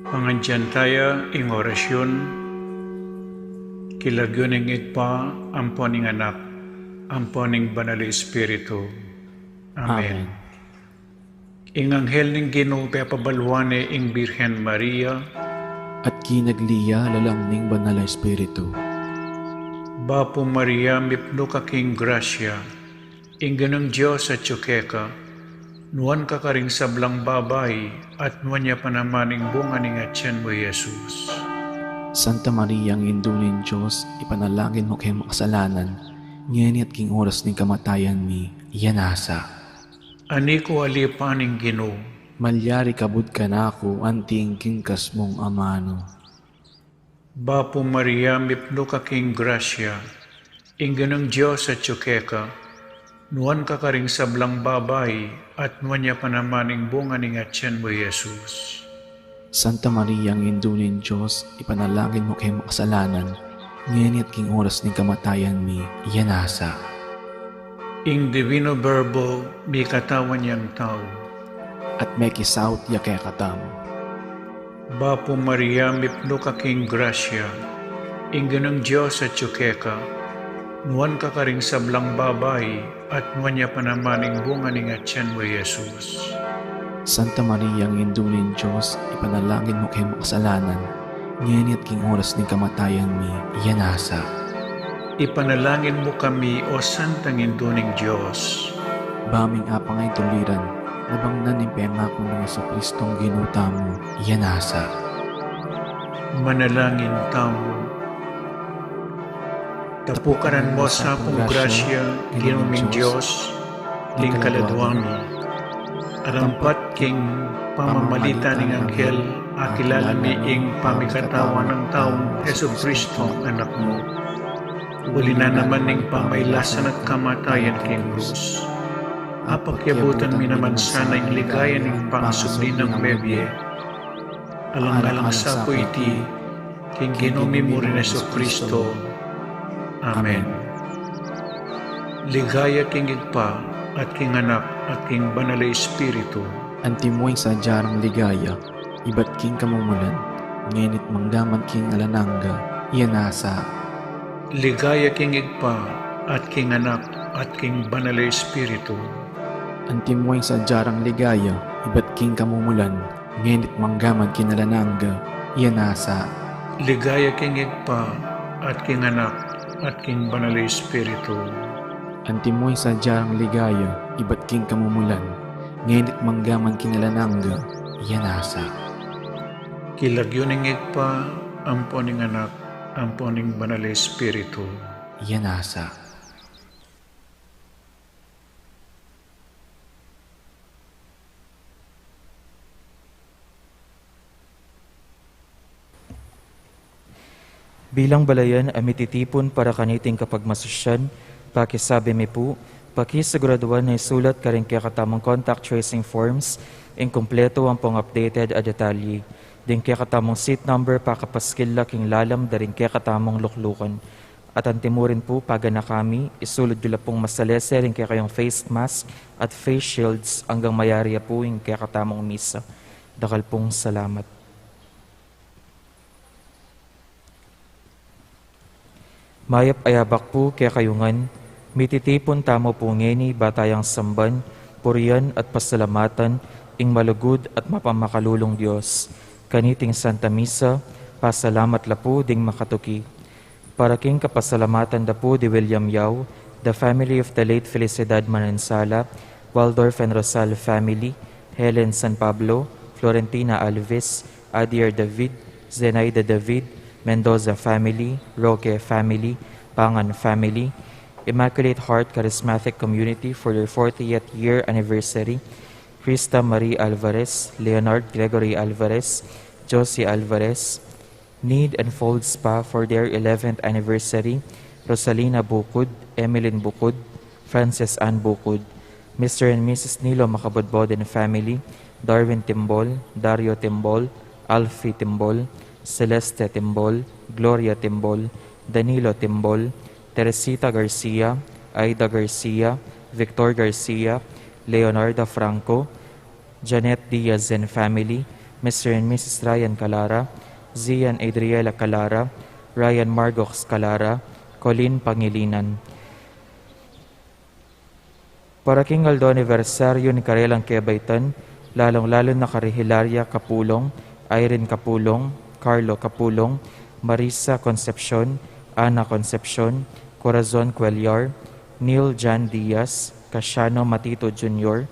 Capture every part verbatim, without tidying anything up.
Pangadyan taya ing orasyun, king lagyu ning Ibpa, ampo ning Anak, ampo ning Banal a Espiritu. Amen. Amen. Ing anghel ning Ginu pepabaluan ne ing Birhen Maria. At kinagli ya lalam ning Banal a Espiritu. Bapu Maria, mipnu ka king grasya, ing Ginung Dios atyu keka, nuan ka karing sablang babai, at nuan ya pa naman ing bunga ning atyan mu, Jesus. Santa Maria, Indu ning Dios, ipanalangin mu kaming makasalanan, ngeni at king oras ning kamatayan mi. Amen. Ani ku alipan ing Ginu. Malyari kabud kanaku anti ing kingkas mung amanu. Bapu Maria, mipnu ka king grasya, ing Ginung Dios atyu keka, nuan ka karing sablang babai, at nuan ya pa naman ing bunga ning atyan mu, Jesus. Santa Maria, Indu ning Dios, ipanalangin mu kaming makasalanan, ngeni at king oras ning kamatayan mi. Amen. Ing Divino Verbo mikatawan yang tau. At mekisaut ya kekatamu. Bapu Maria, mipnu ka king grasya, ing Ginung Dios atyu keka, nuan ka karing sablang babai, at nuan ya pa naman ing bunga ning atyan mu, Jesus. Santa Maria, Indu ning Dios, ipanalangin mu kaming makasalanan, ngeni at king oras ning kamatayan mi. Amen. Ipanalangin mu kami, O Santang Indu ning Dios. Ba ming apang ay tuliran, nabangnan ning pengaku nang Jesucristong Ginu tamu. Amen. Manalangin tamu. Tapukanan mu sa pung grasya, Ginu ming Dios, king kaladua mi. Arampat king pamamalit ning anghel, akilala mi ing pamikatawan nang taung Jesucristong Anak mu. Uli na naman ning pamailasan at kamatayan king krus, apakyabutan mi naman sana ing ligaya ning pangasubli nang mebie. Alang-alang sa pu iti, king Ginu mi mu ring Jesucristo. Amen. Ligaya king Ibpa, at king Anak, at king Banal a Espiritu. Antimo ing sadya rang ligaya, ibat king kamumulan, ngeni't manggaman king alang angga. Amen. Ligaya king Ibpa, at king Anak, at king Banal a Espiritu. Antimo ing sadya rang ligaya, ibat king kamumulan, ngeni't manggaman king alang angga. Amen. Ligaya king Ibpa, at king Anak, at king Banal a Espiritu. Antimo ing sadya rang ligaya, ibat king kamumulan, ngeni't manggaman king alang angga. Amen. King lagyu ning Ibpa, ampo ning Anak, ampo ning Banal a Espiritu. Amen. Bilang balayan a mititipun para kaniting kapagmasusyan, pakisabi mi pu, pakisiguraduan a isulat karing kekatamung contact tracing forms ing kumpletu ampong updated a detalye. Ding kekatamung seat number pakapaskil la king lalam da ring kekatamung luklukan. At antimo rin pu, paganaka mi, isulud yu la pung masalese ring kekayung face mask at face shields anggang mayari ya pu ing kekatamung misa. Dakal pung salamat. Mayap a abak pu kekayu ngan, mititipun tamu pu ngeni ba tayang samban, purian at pasalamatan ing malugud at mapamakalulung Dios. Kaniting Santa Misa, pasalamat la pu ding makatuki. Para king kapasalamatan da pu di William Yao, the family of the late Felicidad Manansala, Waldorf and Rosal family, Helen San Pablo, Florentina Alves, Adier David, Zenaida David, Mendoza family, Roque family, Pangan family, Immaculate Heart Charismatic Community for their fortieth year anniversary, Krista Marie Alvarez, Leonard Gregory Alvarez, Josie Alvarez, Need and Folds pa for their eleventh anniversary, Rosalina Bukud, Emeline Bukud, Frances Ann Bukud, Mister and Missus Nilo Macabudbod and family, Darwin Timbol, Dario Timbol, Alfie Timbol, Celeste Timbol, Gloria Timbol, Danilo Timbol, Teresita Garcia, Aida Garcia, Victor Garcia, Leonarda Franco, Janet Diaz and family, Mister and Missus Ryan Calara, Zian Adriela Calara, Ryan Margox Calara, Colleen Pangilinan. Para king aldo anibersaryu ning karelang kebaitan, lalung-lalu na kari Hilaria Capulong, Irene Capulong, Carlo Capulong, Marisa Concepcion, Ana Concepcion, Corazon Cuellar, Neil John Diaz, Casiano Matito Junior,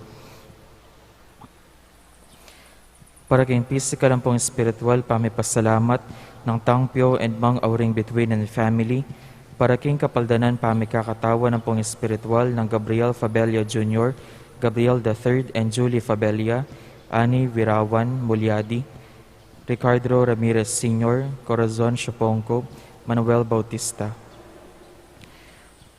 Para king pisikal ampong espiritual, pamipasalamat nang Tangpyo and Mang Auring Bituin and family. Para king kapaldanan, pamikakatawan ampong espiritual nang Gabriel Fabella Junior, Gabriel the third, and Julie Fabella, Annie Virawan Mulyadi, Ricardo Ramirez Senior, Corazon Shopongco, Manuel Bautista.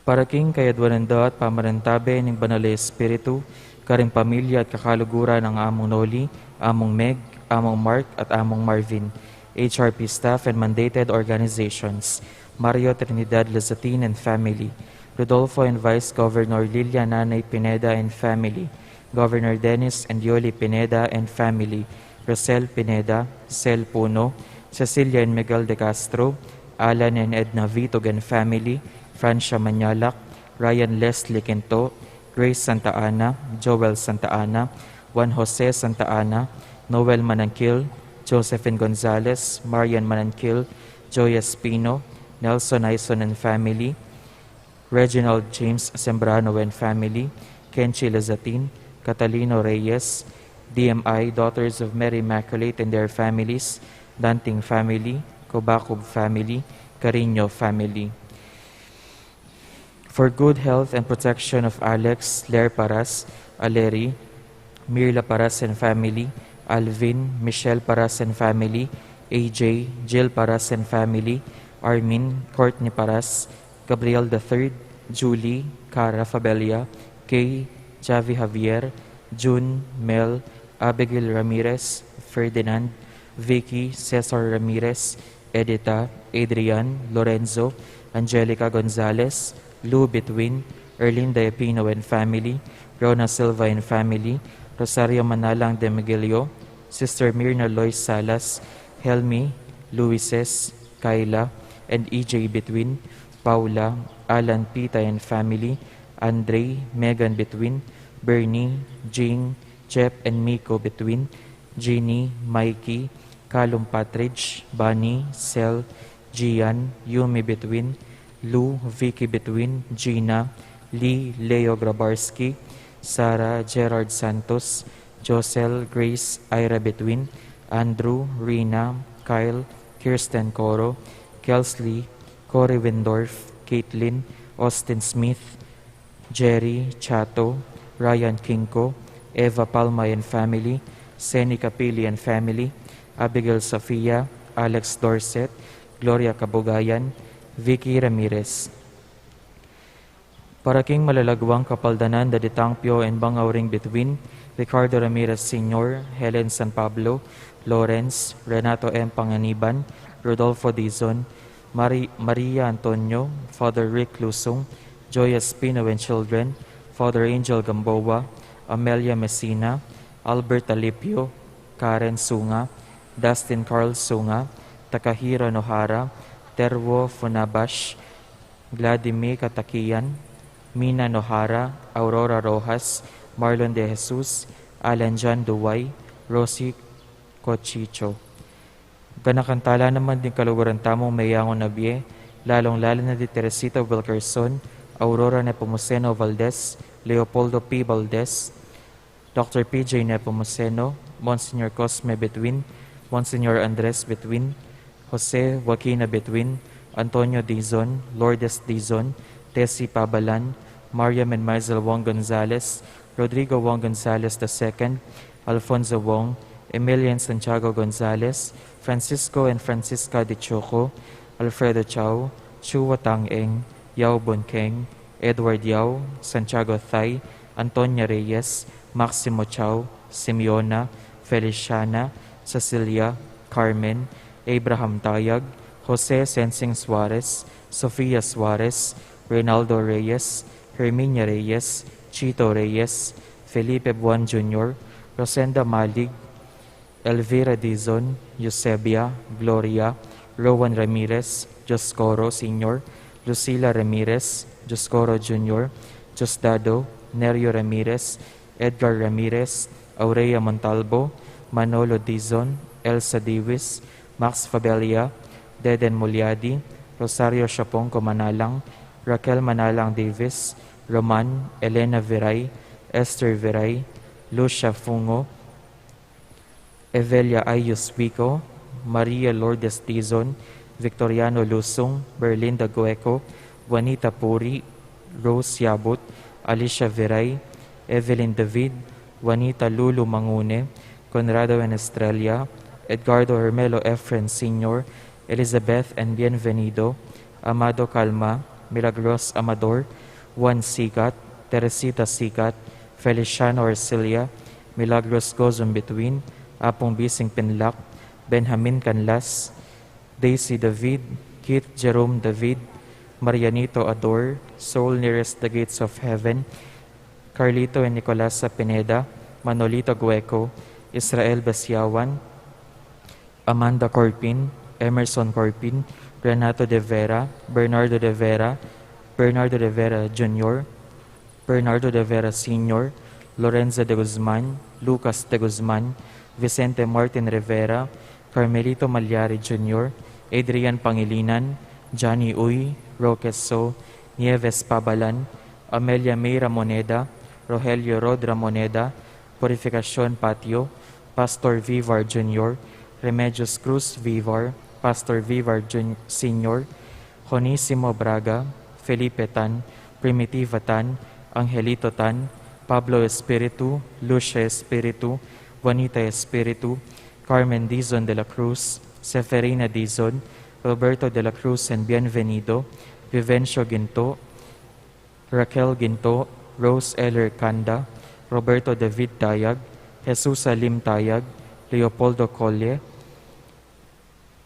Para king kayadwanan da at pamarantabe ning Banal a Espiritu, karing pamilya at kakaluguran nang Among Noli, Among Meg, Among Mark, at Among Marvin, H R P staff and mandated organizations, Mario Trinidad Lazatin and family, Rodolfo and Vice Governor Lilia Nanay Pineda and family, Governor Dennis and Yoli Pineda and family, Rosel Pineda, Sel Puno, Cecilia and Miguel de Castro, Alan and Edna Vitug and family, Francia Mañalac, Ryan Leslie Quinto, Grace Santa Ana, Joel Santa Ana, Juan Jose Santa Ana, Noel Mananquil, Josephine Gonzalez, Marian Mananquil, Joy Espino, Nelson Aison and family, Reginald James Sembrano and family, Kenchi Lazatin, Catalino Reyes, D M I, Daughters of Mary Immaculate and their families, Danting family, Cobacub family, Carino family. For good health and protection of Alex, Ler Paras, Aleri, Mirla Paras and family, Alvin, Michelle Paras and family, A J, Jill Paras and family, Armin, Courtney Paras, Gabriel the third, Julie, Cara Fabella, Kay, Javi Javier, June, Mel, Abigail Ramirez, Ferdinand, Vicky, Cesar Ramirez, Edita, Adrian, Lorenzo, Angelica Gonzalez, Lou Between, Erlinda Epino and family, Rona Silva and family, Rosario Manalang de Miguelio, Sister Mirna Lois Salas, Helmi, Luises, Kyla, and E J Between, Paula, Alan Pita and family, Andre, Megan Between, Bernie, Jing, Jep and Miko Between, Jeannie, Mikey, Calum Patridge, Bani, Sel, Gian, Yumi Between, Lou, Vicky Between, Gina, Lee, Leo Grabarski, Sara, Gerard Santos, Josel, Grace, Ira Between, Andrew, Rina, Kyle, Kirsten Coro, Kelsley, Cory Windorf, Caitlin, Austin Smith, Jerry, Chato, Ryan Kinko, Eva Palma and family, Seni Capili and family, Abigail Sofia, Alex Dorset, Gloria Kabugayan, Vicky Ramirez. Para king malalaguang kapaldanan da ditang Pio and Bang Auring Between, Ricardo Ramirez Senior, Helen San Pablo, Lawrence, Renato M. Panganiban, Rodolfo Dizon, Mari-, Maria Antonio, Father Rick Lusung, Joy Espino and children, Father Angel Gamboa, Amelia Messina, Albert Alipio, Karen Sunga, Dustin Carl Sunga, Takahiro Nohara, Terwo Funabash, Vladimir Katakian, Mina Nohara, Aurora Rojas, Marlon De Jesus, Alan John Duway, Rosie Cochicho. Ganakan tala naman ding kaluguran tamung meyangu na bie, lalung-lalu na di Teresita Wilkerson, Aurora Nepomuceno Valdez, Leopoldo P. Valdez, Doctor P J Nepomuceno, Monsignor Cosme Betwin, Monsignor Andres Betwin, Jose Joaquina Betwin, Antonio Dizon, Lourdes Dizon, Tessie Pabalan, Mariam and Maisel Wong Gonzalez, Rodrigo Wong Gonzalez the second, Alfonso Wong, Emilian Santiago Gonzalez, Francisco and Francisca de Choco, Alfredo Chao, Chua Tang Eng, Yao Bun Keng, Edward Yao, Santiago Thai, Antonia Reyes, Maximo Chao, Simeona, Feliciana, Cecilia, Carmen, Abraham Tayag, Jose Sensing Suarez, Sofia Suarez, Reynaldo Reyes, Herminia Reyes, Chito Reyes, Felipe Buan Junior, Rosenda Malig, Elvira Dizon, Eusebia, Gloria, Rowan Ramirez, Dioscoro Senior, Lucila Ramirez, Dioscoro Junior, Diosdado, Nerio Ramirez, Edgar Ramirez, Aurea Montalbo, Manolo Dizon, Elsa Diwis, Max Fabella, Deden Muliadi, Rosario Siapongco Manalang, Raquel Manalang Davis, Roman, Elena Viray, Esther Viray, Lucia Fungo, Evelia Ayus Vico, Maria Lourdes Dizon, Victoriano Lusung, Berlinda Gueco, Juanita Puri, Rose Yabut, Alicia Viray, Evelyn David, Juanita Lulu Mangune, Conrado and Estrella, Edgardo Hermelo Efren Senior, Elizabeth and Bienvenido, Amado Calma, Milagros Amador, Juan Sigat, Teresita Sigat, Feliciano Arcilia, Milagros Gozum Between, Apung Bising Pinlac, Benjamin Canlas, Daisy David, Keith Jerome David, Marianito Ador, Soul Nearest the Gates of Heaven, Carlito and Nicolasa Pineda, Manolito Gueco, Israel Basiawan, Amanda Corpin, Emerson Corpin, Renato de Vera, Bernardo de Vera, Bernardo de Vera Junior, Bernardo de Vera Senior, Lorenzo de Guzman, Lucas de Guzman, Vicente Martin Rivera, Carmelito Malyari Junior, Adrian Pangilinan, Johnny Uy, Roque So, Nieves Pabalan, Amelia May Ramoneda, Rogelio Rod Ramoneda, Purificacion Patio, Pastor Vivar Junior, Remedios Cruz Vivar, Pastor Vivar Jun-, Senior, Jonisimo Braga, Felipe Tan, Primitiva Tan, Angelito Tan, Pablo Espiritu, Lucia Espiritu, Juanita Espiritu, Carmen Dizon de la Cruz, Seferina Dizon, Roberto de la Cruz and Bienvenido, Vivencio Ginto, Raquel Ginto, Rose Eller Canda, Roberto David Tayag, Jesusa Lim Tayag, Leopoldo Colle,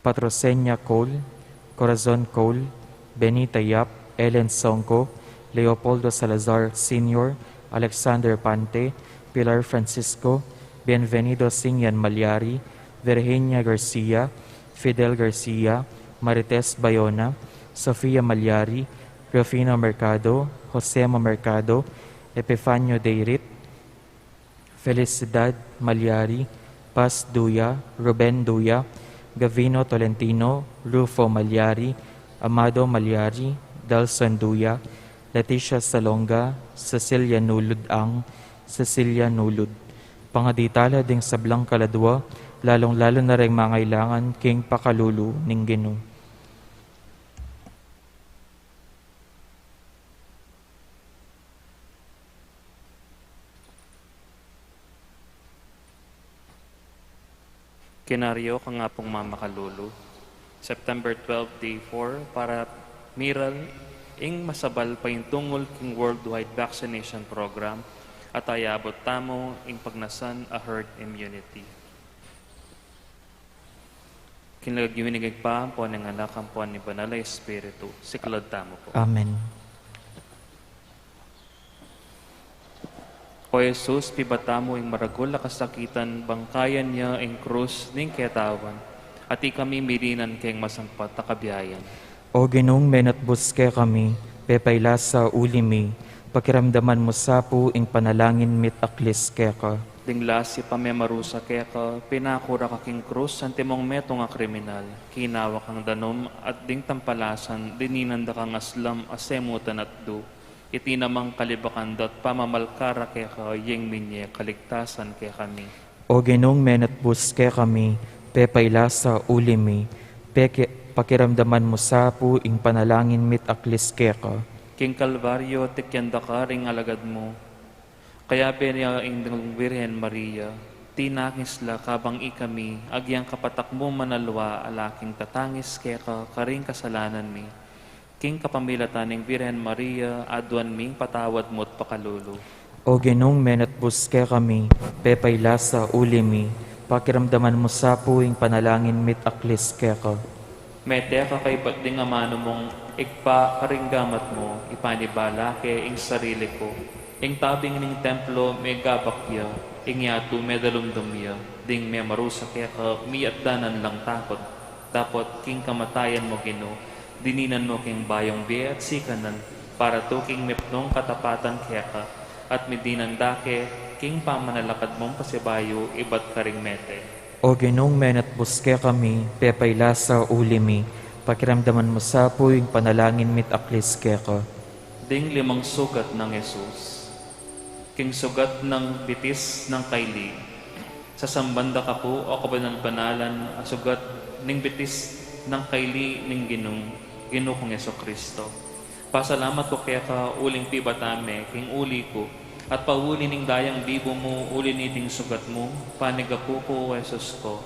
Patrocenia Cole, Corazon Cole, Benita Yap, Ellen Songco, Leopoldo Salazar Senior, Alexander Pante, Pilar Francisco, Bienvenido Singyan Malyari, Virginia Garcia, Fidel Garcia, Marites Bayona, Sofia Malyari, Rufino Mercado, Josemo Mercado, Epifanio Deirit, Felicidad Malyari, Paz Duya, Ruben Duya, Gavino Tolentino, Rufo Malyari, Amado Malyari, Delson Duya, Leticia Salonga, Cecilia Nulud Ang, Cecilia Nulud. Pangaditala ding sablang kaladua, lalung-lalu na reng mangailangan king pakalulu ning Ginu. Kinaryo kang Apung mamakalulu, September twelve, day four, para miral ing masabal paintungul king worldwide vaccination program at ayabut tamu ing pagnasan a herd immunity. King lagyu ning Ibpa, ampo ning Anak, ampo ning Banal a Espiritu. Siklaud tamu pu. Amen. O Jesus, pibata mu ing maragul a kasakitan, bangkayan ya ing krus ning ketawan, at ikami milinan keng masampat a kabiayan. O Ginung menatbus kekami, pepailasa uli mi, pakiramdaman mu sa pu ing panalangin mit aklis keka. Ding lasi pamemarusa keka, pinakura ka king krus antimong metung a kriminal, kinawa kang danum at ding tampalasan, dininan da kang aslam a semutan at du, iti namang kalibakan da't pamamalkara keka yeng minye kaligtasan kekami. O Ginung menatbus kekami, pepailasa uli mi, peke-, pakiramdaman mu sa pu ing panalangin mit aklis keka. King Kalbaryo, tikyan da karing alagad mu. Kayabe na ing Virgen Maria, tinangis la kabang ikami, agyang kapatak mu manalwa a laking tatangis keka karing kasalanan mi. King kapamilatan ning Virgen Maria, aduan ming patawad mu't pakalulu. O Ginung menatbus kekami, pepailasa uli mi, pakiramdaman mu sa pu ing panalangin mit aklis keka. Mete ka kaybat ding amanu mung Ibpa karing gamat mu, ipanibala ke ing sarili ku. Ing tabi ning templo megabak ya, ing yatu medalumdum ya, ding memarusa keka miatdanan lang takut. Dapot king kamatayan mu, Ginu, dininan mu king bayung bie at sikanan, para tuking mipnung katapatan keka, at midinan da ke king pamanalakad mung pasibayu ibat karing mete. O Ginung menatbus kekami, pepailasa uli mi, pakiramdaman mu sa pu ing panalangin mit aklis keka. Ding limang sugat nang Jesus. King sugat nang bitis nang kaili. Sasamban da ka pu, o kabanal-banalan a sugat ning bitis nang kaili ning Ginung, Ginu kung Jesu-Cristo. Pasalamat ku keka uling pibata me king uli ku, at pauli ning dayang bibu mu uli niting sugat mu, panigapu ku, o Jesus ku.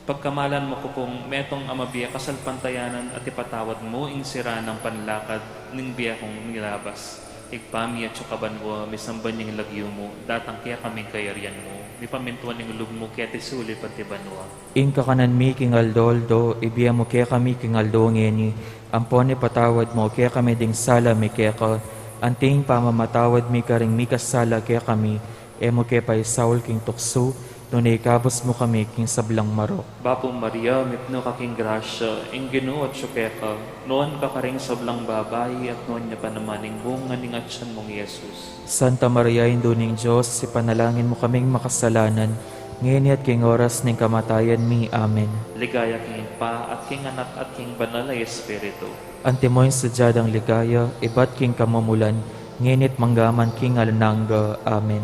Pagkamalan mu ku pung metung a mabie kasalpantayanan at ipatawad mu ing sira nang panlakad ning bie kung nilabas. Ibpa mi atsu ka banua, misamban ya ing lagyu mu, datang kekami ing kayarian mu, mipamintuan ing lub mu keti sulip anti banua. Ing kakanan mi king aldo-aldo, ibie mu kekami king aldo ngeni, ampon ipatawad mu kekami ding sala mi keka, anti ing pamamatawad mi karing mikasala kekami, e mu ke paisaul king tuksu, nune ikabus mu kami king sablang marok. Bapu Maria, mipnu ka king grasya, ing Ginu atsu keka, nuan ka karing sablang babai, at nuan ya pa naman ing bunga ning atsan mung Jesus. Santa Maria, Indu ning Dios, ipanalangin mu kaming makasalanan, ngeni at king oras ning kamatayan mi. Amen. Ligaya king Ibpa, at king Anak, at king Banal a Espiritu. Antimo ing sadya dang ligaya, ibat king kamumulan, ngeni at manggaman king alang angga. Amen.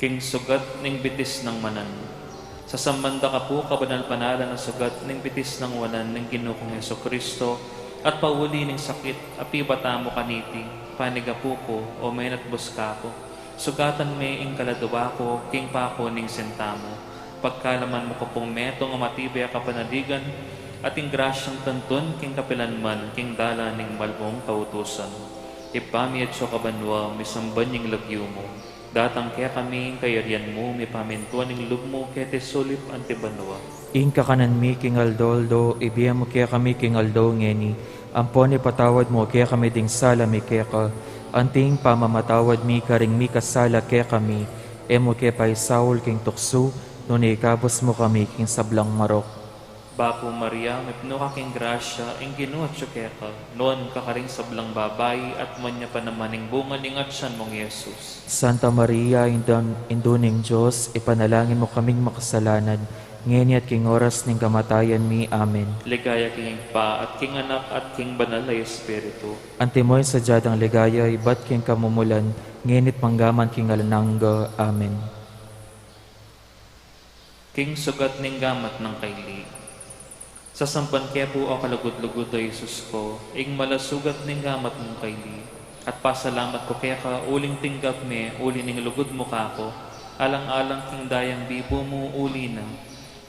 King sugat ning bitis nang wanan. Sasamban da ka pu, kabanal-banalan a sugat ning bitis nang wanan ning Ginu kung Jesu-Cristo, at pauli ning sakit a pibata mu kaniti, panigapu ku, o menatbus ka ku. Sugatan me ing kaladua ku king paku ning sinta mu. Pagkalaman mu ku pung metung a matibe a kapanaligan, at ing grasyang tantun king kapilan man king dalan ning malmung kautusan. Ibpa mi atsu ka banua, misamban ya ing lagyu mu. Datang kekami ing kayarian mu, mipamintuan ing lub mu keti sulip anti banua. Ing kakanan mi king aldo-aldo, ibie mu kekami king aldo ngeni, ampon ipatawad mu kekami ding sala mi keka, anti ing pamamatawad mi karing mikasala kekami, e mu ke paisaul king tuksu, nune ikabus mu kami king sablang marok. Bapu Maria, mipnu ka king grasya, ing Ginu atsu keka, nuan ka karing sablang babai, at nuan ya pa naman ing bunga ning atsan mung Jesus. Santa Maria, Indu, Indu ning Dios, ipanalangin mu kaming makasalanan, ngeni at king oras ning kamatayan mi. Amen. Ligaya king Ibpa, at king Anak, at king Banal a Espiritu. Antimo ing sadya dang ligaya, ibat king kamumulan, ngeni at manggaman king alang angga. Amen. King sugat ning gamat nang kaili. Sasamban ke pu, o kalugud-lugud a Jesus ku, ing malasugat ning gamat mung kaili, at pasalamat ku keka uling tinggap me uli ning lugud mu kaku, alang-alang king dayang bibu mu uli na.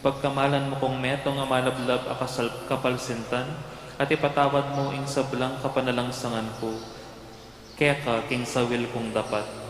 Pagkamalan mu kung metung a malablab a kasal-, kapalsintan, at ipatawad mu ing sablang kapanalangsangan ku keka king sawil kung dapat.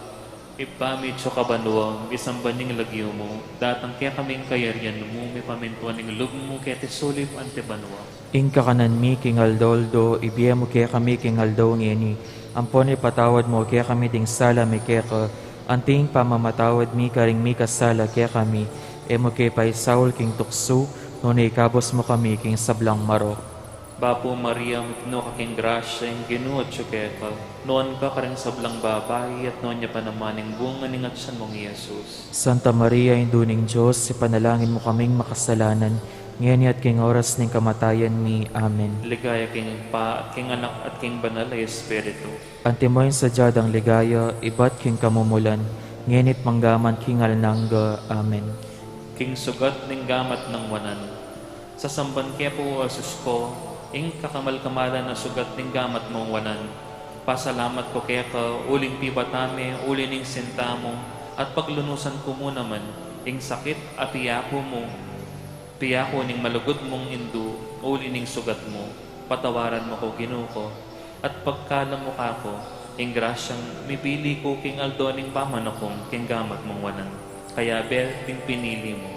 Ibpa mi atsu ka banua, misamban ya ing lagyu mu, datang kekami ing kayarian mu, mipamintuan ing lub mu keti sulip anti banua. Ing kakanan mi king aldo-aldo, ibie mu kekami king aldo ngeni, ampon ipatawad mu kekami ding sala mi keka, anti ing pamamatawad mi karing mikasala kekami, e mu ke paisaul king tuksu, nune ikabus mu kami king sablang marok. Bapu Maria, mipnu ka king grasya, ing Ginu atsu keka, nuan ka karing sablang babai, at nuan ya pa naman ing bunga ning atsan mung Jesus. Santa Maria, Indu ning Dios, ipanalangin mu kaming makasalanan, ngeni at king oras ning kamatayan mi. Amen. Ligaya king Ibpa, at king Anak, at king Banal a Espiritu. Antimo ing sadya dang ligaya, ibat king kamumulan, ngeni at manggaman king alang angga. Amen. King sugat ning gamat nang wanan. Sasamban ke pu, o Jesus ku, ing kakamal-kamalan a sugat ning gamat mung wanan. Pasalamat ku keka uling pibata me uli ning sinta mu, at paglunusan ku mu naman ing sakit a piyaku mu, piyaku ning malugud mung Indu uli ning sugat mu. Patawaran mu ku, Ginu ku, at pagkalam mu kaku ing grasyang mipili ku king aldo ning pamanakung king gamat mung wanan, kayabe ding pinili mu.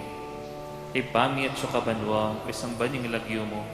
Ibpa mi atsu ka banua, misamban ya ing lagyu mu,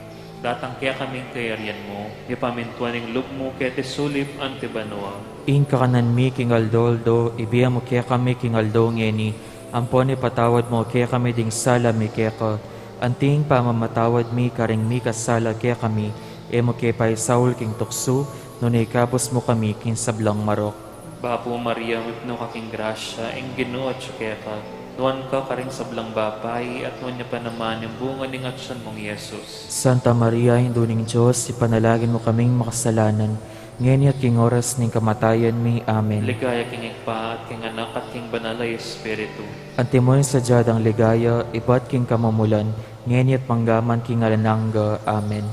Datang kekami ing kayarian mu, mipamintuan ing lub mu keti sulip anti banua. Ing kakanan mi king aldo-aldo, ibie mu kekami king aldo ngeni, ampon ipatawad mu kekami ding sala mi keka, anti ing pamamatawad mi karing mikasala kekami, e mu ke paisaul king tuksu, nune ikabus mu kami king sablang marok. Bapu Maria, mipnu ka king grasya, ing Ginu atyu keka, nuan ka karing sablang babai, at nuan ya pa naman ing bunga ning atyan mung Jesus. Santa Maria, Indu ning Dios, ipanalangin mu kaming makasalanan, ngeni at king oras ning kamatayan mi. Amen. Ligaya king Ibpa, at king Anak, at king Banal a Espiritu. Antimo ing sadya dang ligaya, ibat king kamumulan, ngeni at manggaman king alang angga. Amen.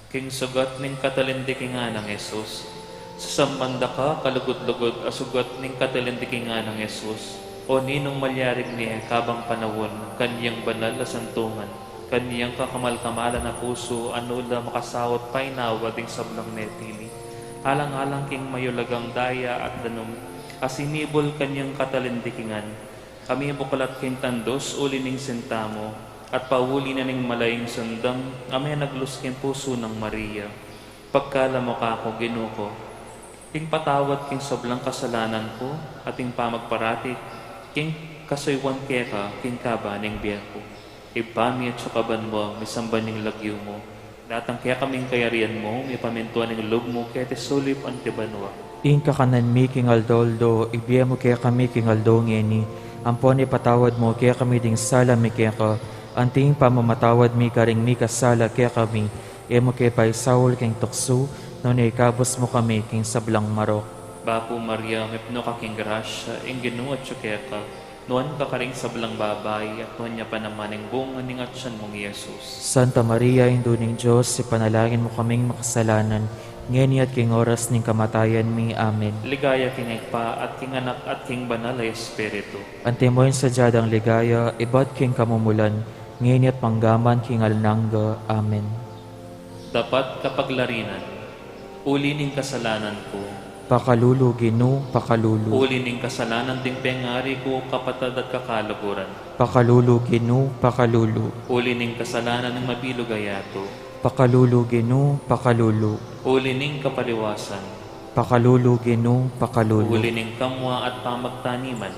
King sugat ning katalindikingan nang Jesus. Sasamban da ka kalugud-lugud a sugat ning katalindikingan nang Jesus, o ninung malyaring mie kabang panaun, kanyang banal a santungan, kanyang kakamal-kamalan a pusu, a nu la makasaut painawa ding sablang mepili. Alang-alang king mayulagang daya at danum, a sinibul kanyang katalindikingan, kami buklat king tandus uli ning sinta mu, at pauli na ning malayung sandang a menaglus king pusu nang Maria. Pagkalam mu kaku, Ginu ku, ing patawad king sablang kasalanan ku, at ing pamagparati king kasuyuan keka king kaba ning bie ku. Ibpa mi atsu ka banua, misamban ing lagyu mu. Datang kekami ing kayarian mu, mipamintuan ing lub mu keti sulip anti banua. Ing kakanan mi king aldo-aldo, ibie mu kekami king aldo ngeni, ampon ipatawad mu kekami ding sala mi keka, anti ing pamamatawad mi karing mikasala kekami, e mu ke paisaul king tuksu, nune ikabus mu kami king sablang marok. Bapu Maria, mipnu ka king grasya, ing Ginu atyu keka, nuan ka karing sablang babai, at nuan ya pa naman ing bunga ning atyan mung Jesus. Santa Maria, Indu ning Dios, ipanalangin mu kaming makasalanan, ngeni at king oras ning kamatayan mi. Amen. Ligaya king Ibpa, at king Anak, at king Banal a Espiritu. Antimo ing sadya dang ligaya, ibat king kamumulan, ngeni at manggaman king alang angga. Amen. Dapat kapaglarinan. Uli ning kasalanan ku. Pakalulu, Ginu, pakalulu. Uli ning kasalanan ding pengari ku, kapatad at kakaluguran. Pakalulu, Ginu, pakalulu. Uli ning kasalanan ning mabilug a yatu. Pakalulu, Ginu, pakalulu. Uli ning kapaliwasan. Pakalulu, Ginu, pakalulu. Uli ning kamua at pamagtaniman.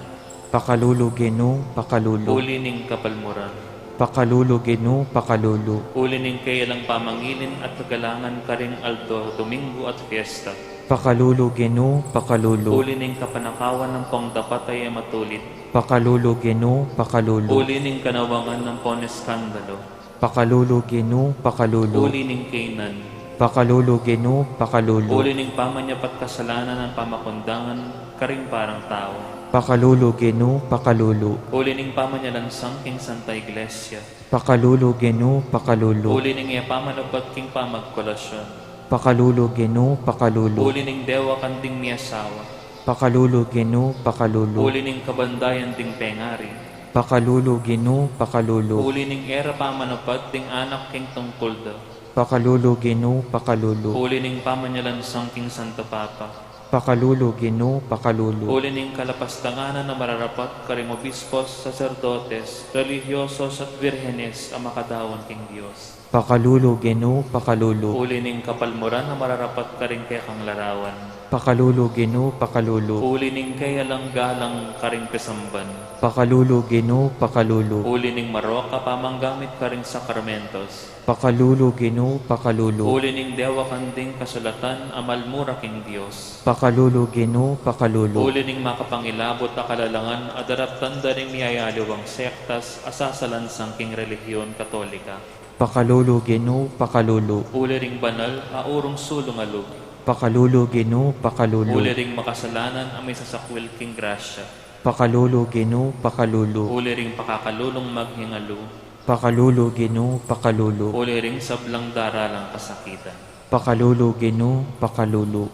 Pakalulu, Ginu, pakalulu. Uli ning kapalmuran. Pakalulu, Ginu, pakalulu. Uli ning kayalang pamangilin at kagalangan karing aldo Domingo at fiesta. Pakalulu, Ginu, pakalulu. Uli ning kapanakawan ampong dapat a e matulid. Pakalulu, Ginu, pakalulu. Uli ning kanawangan ampong eskandalu. Pakalulu, Ginu, pakalulu. Uli ning kainan. Pakalulu, Ginu, pakalulu. Uli ning pamanyapat kasalanan at pamakundangan karing parang tau. Pakalulu, Ginu, pakalulu. Uli ning pamanyalansang king Santa Iglesia. Pakalulu, Ginu, pakalulu. Uli ning e pamanupad king pamagkolasyon. Pakalulu, Ginu, pakalulu. Uli ning dewakan ding miasawa. Pakalulu, Ginu, pakalulu. Uli ning kabandayan ding pengari. Pakalulu, Ginu, pakalulu. Uli ning e ra pamanupad ding anak king tungkul da. Pakalulu, Ginu, pakalulu. Uli ning pamanyalansang king Santo Papa. Pakalulu, Ginu, pakalulu. Uli ning kalapastangan a mararapat karing obispos, saserdotes, relihiyosos, at birhenes a makadaun king Dios. Pakalulu, Ginu, pakalulu. Uli ning kapalmuran a mararapat karing kekang larawan. Pakalulu, Ginu, pakalulu. Uli ning kayalang galang karing pisamban. Pakalulu, Ginu, pakalulu. Uli ning marok a pamanggamit karing sakramentos. Pakalulu, Ginu, pakalulu. Uli ning dewakan ding kasulatan a malmura king Dios. Pakalulu, Ginu, pakalulu. Uli ning makapangilabut a kalalangan a daraptan da ring miyayaliwang sektas a sasalansang king relihiyon Katolika. Pakalulu, Ginu, pakalulu. Uli ring banal a urung sulung a lub. Pakalulu, Ginu, pakalulu. Uli ring makasalanan a misasakwil king grasya. Pakalulu, Ginu, pakalulu. Uli ring pakakalulung maghingalu. Pakalulu, Ginu, pakalulu. Uli ring sablang daralang kasakitan. Pakalulu, Ginu, pakalulu.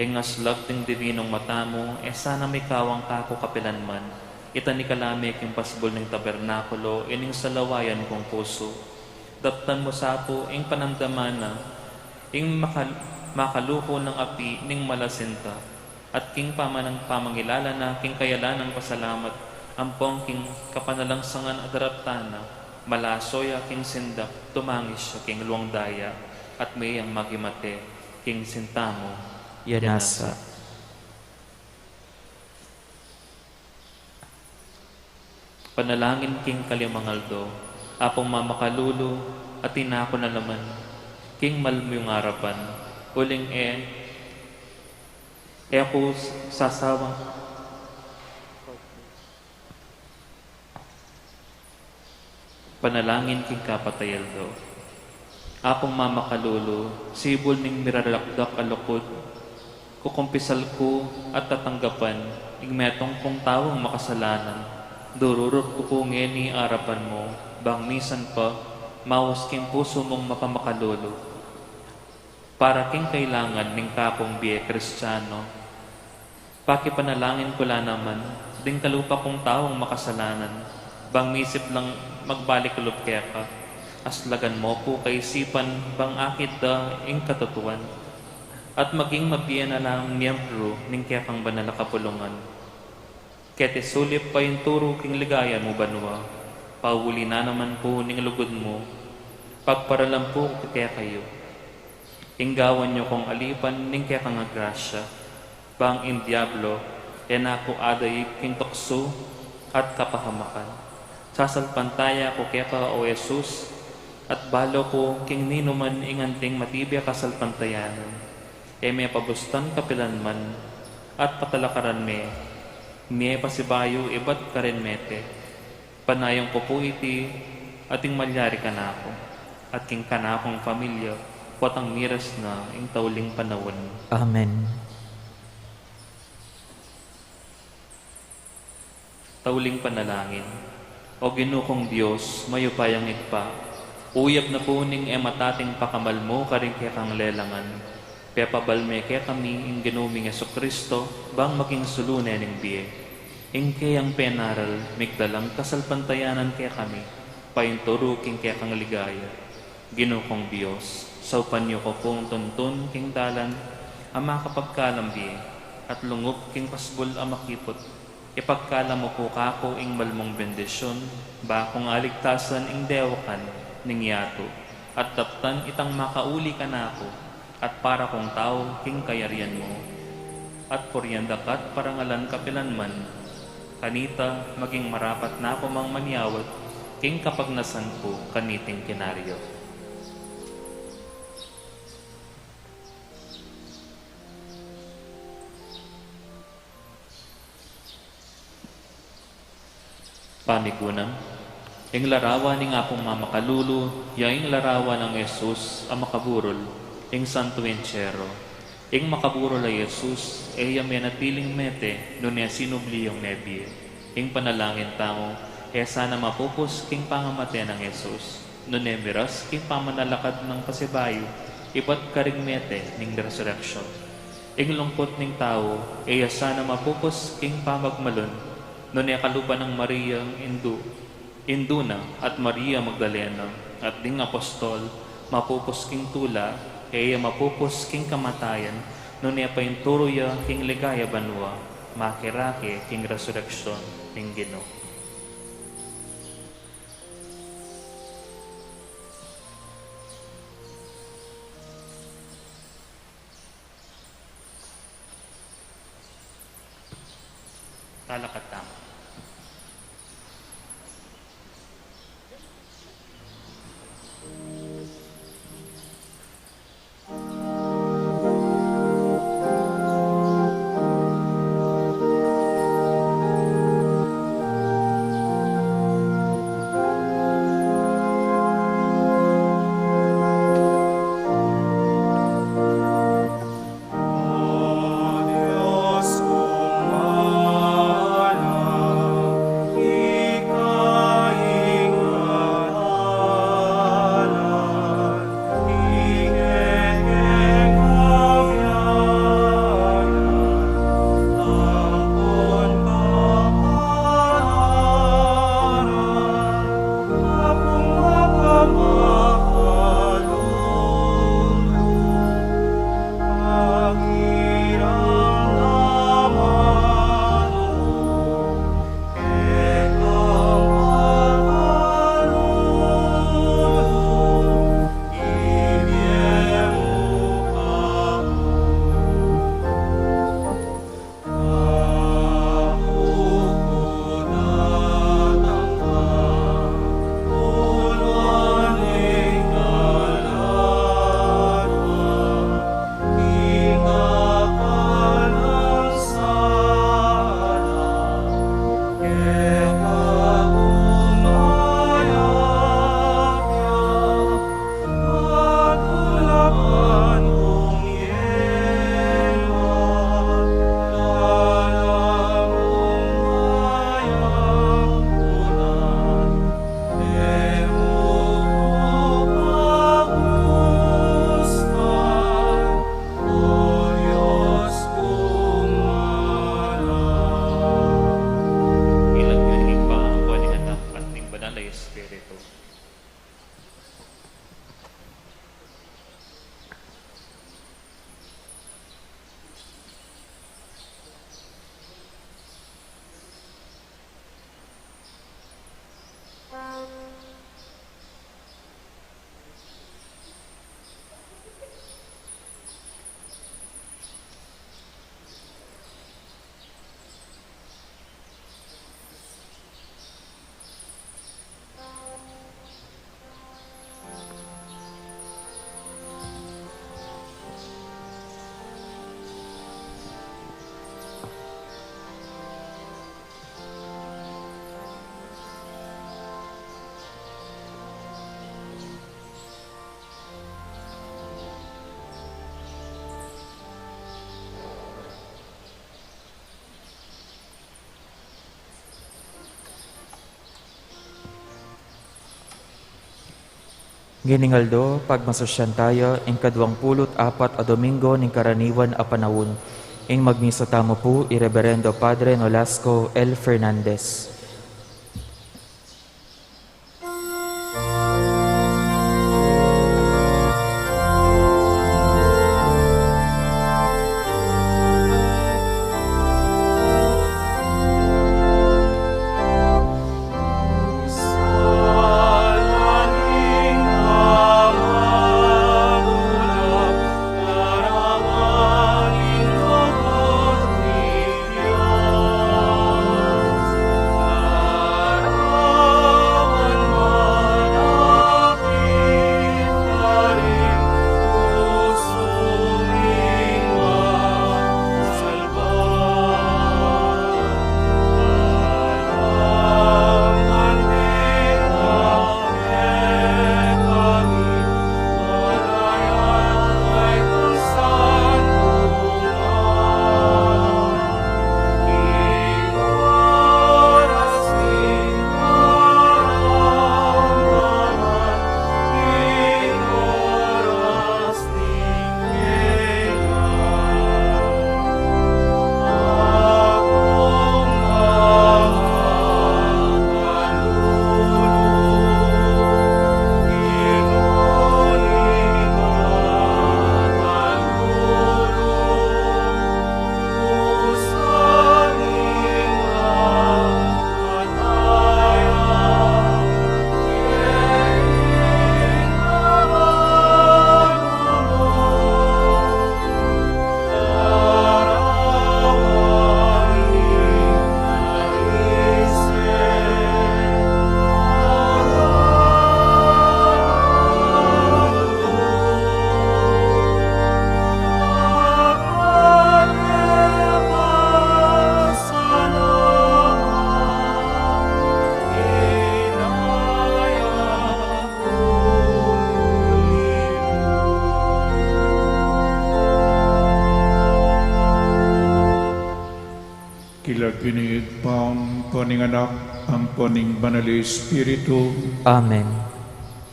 Ing aslag ding dibinung mata mu, e sana mikawang kaku kapilanman. Itanik ka la me king pasbul ning tabernakulo, ining salawayan kung pusu. Daptan mu sa pu ing panamdaman na, ing makal-, makaluku nang api ning malasinta, at king pamanang pamangilala na king kayalan nang pasalamat, ampong king kapanalangsangan a daraptan na, Malaso ya king sindak, tumangis ya king luang daya, at meyang makimate king sinta mu. Ya nasa. Panalangin king kalimang aldo. Apung mamakalulu, atin na ku na naman king malmung arapan, uling e, e ku sasawang panalangin king kapat a aldo. Apung mamakalulu, sibul ning miralakdak a lugud, kukumpisal ku at tatanggapan ing metung kung taung makasalanan. Dururup ku pu ngeni arapan mu, bang misan pa maus king pusu mung mapamakalulu. Para king kailangan ning kapung bie Kristiano, pakipanalangin ku la naman ding kalupa kung taung makasalanan, bang misip lang magbalik lub keka, aslagan mu pu kaisipan bang akit da ing katutuan, at maging mabie na lang miyembru ning kekang banal a kapulungan. Keti sulip painturu king ligaya mu banua, pauli na naman pu ning lugud mu, pagparalan pu ku kekayu. Ing gawan yu kung alipan ning kekang a grasya, bang ing diablo e na ku adaig king tuksu at kapahamakan. Sasalpantaya ku keka, O Jesus, at balu ku king ninuman ing anting matibe a kasalpantayanan. E me pabustan kapilan man, at patalakaran me, mie pasibayu ibat karin mete. Panayung ku pu iti, at ing malyari kanaku at king kanakung pamilya, potang miras na ing tauling panaun. Amen. Tauling panalangin. O Ginu kung Dios, mayupayang Ibpa, uyab na pu ning e matating pakamal mu karing kekang lelangan, pepabal me kekami ing Ginu ming Jesucristo, bang maging sulu ne ning bie. Ing keyang penaral, migdalang kasalpantayanan kekami, painturu king kekang ligaya. Ginu kung Dios, saupan yu ku pung tuntun king dalan a makapagkalam bie, at lungup king pasbul a makiput. Ipagkalam mu pu kaku ing malmung bendisyun, ba kung aligtasan ing dewakan ning yatu, at daptan itang makauli kanaku, at para kung tau king kayarian mu. At purian da ka at parangalan kapilan man. Kanita, maging marapat na ku mang manyawad king kapagnasan ku kaniting kinarya. Pamikunan. Ing larawan ning Apung Mamakalulu, ya ing larawan nang Jesus a makaburul, ing Santo Entierro. Ing makaburul a Jesus, e ya menatiling mete, nune sinubli yang mebie. Ing panalangin tamu, e sana mapupus king pangamate nang Jesus, nune miras king pamanalakad nang pasibayu, ibat karing mete ning resurrection. Ing lungkut ning tau, e ya sana mapupus king pamagmalun, nune kalupa nang Maria, indu, indu na, at Maria Magdalena, at ding apostol, mapupus king tula, e ya mapupus king kamatayan, nune painturu ya king ligaya banua, makirake king resurrection ning Ginu. Talakad tamu. Ing lagyu ning Ibpa, ampo ning Anak, at ning Banal a Espiritu. Ngening aldo, pagmasusyan taya ing kaduang pulu't apat a Domingo ning karaniwan a panaun. Ing magmisa tamu pu i Reberendo Padre Nolasco L. Fernandez. King lagyu ning Ibpa, ampo ning Anak, ampo ning Banal a Espiritu. Amen.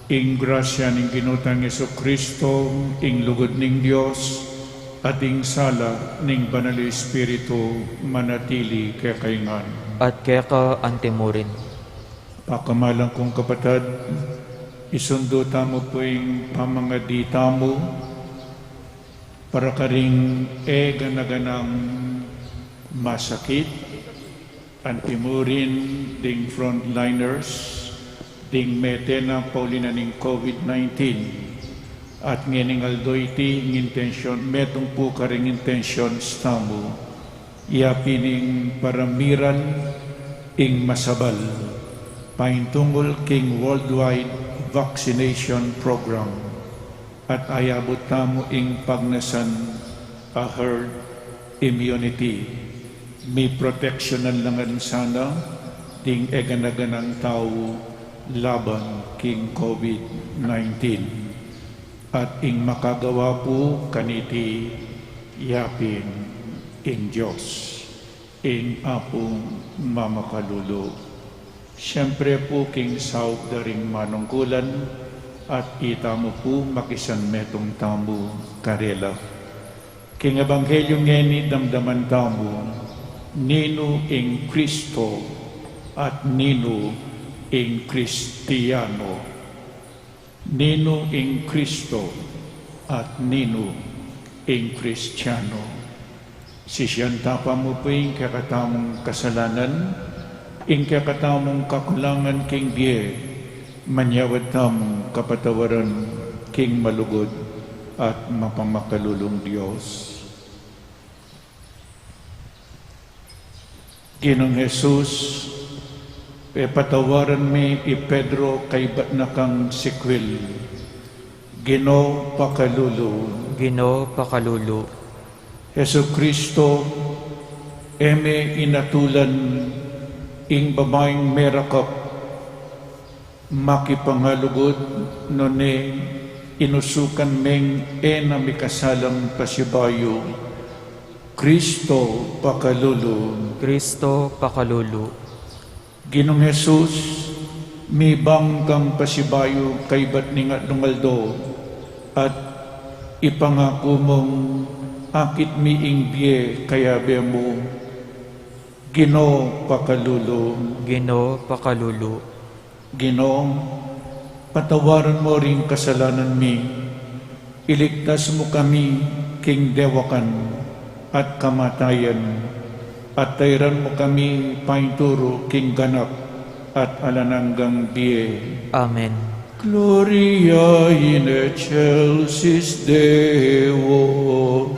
Ing grasya ning Ginu tang Jesucristo, ing lugud ning Dios, at ing sala ning Banal a Espiritu manatili kekayu ngan. At keka antimurin. Pakamalan kung kapatad, isundu tamu pu ing pamangadi tamu para karing e gana-ganang masakit, antimurin ding frontliners, ding mete na pauli na ning COVID nineteen, at ngening aldo iti ing intensyon, metung pu karing intensyon tamu, ya pin ing paramiran ing masabal paintungul king worldwide vaccination program, at ayabut tamu ing pagnasan a herd immunity. Miproteksyonan la ngan sana ding egana-ganang tau laban king COVID nineteen, at ing makagawa pu kaniti yapin ing Dios, ing Apung mamakalulu. Siyempre pu king saup da ring manungkulan, at itamu pu makisanmetung tamu karela. King ebanghelyu ngeni damdaman tamu ninu ing Kristo at ninu ing Kristiano. Ninu ing Kristo at ninu ing Kristiano. Sisian ta pa mu pu ing kekatamung kasalanan, ing kekatamung kakulangan king bie, manyawad tamung kapatawaran king malugud at mapamakalulung Dios. Ginung Jesus, pepatawaran me i Pedro kaybat na kang sikwil. Ginu, pakalulu. Ginu, pakalulu. Jesucristo, e me inatulan ing babaing merakap makipangalugud, nune inusukan meng e na mikasalang pasibayu. Kristo, pakalulu. Kristo, pakalulu. Ginung Jesus, mibang kang pasibayu kaybat ning atlung aldo, at ipangaku mung akit mi ing bie kayabe mu. Ginu, pakalulu. Ginu, pakalulu. Ginu, patawaran mu ring kasalanan mi, iligtas mu kami king dewakan at kamatayan, at tairan mu kami painturu king ganap at alang anggang bie. Amen. Gloria in excelsis Deo.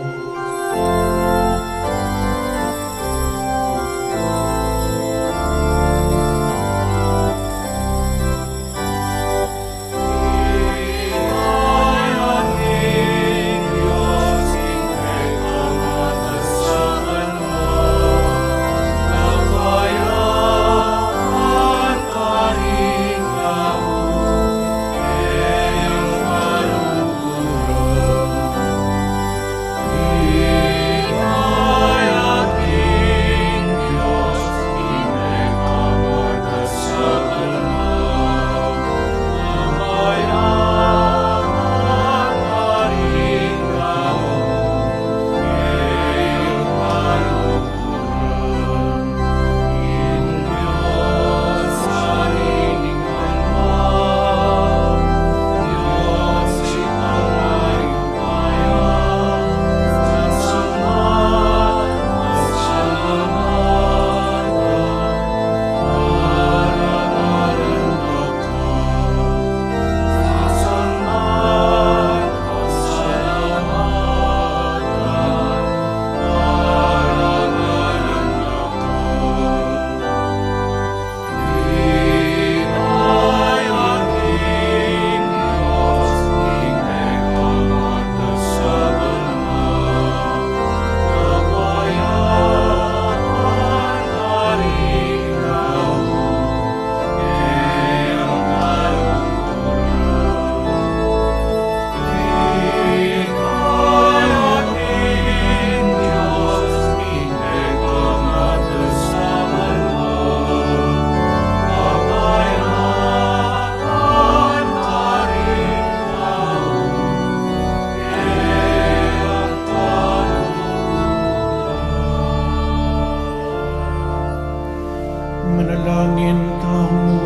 Manalangin tamu.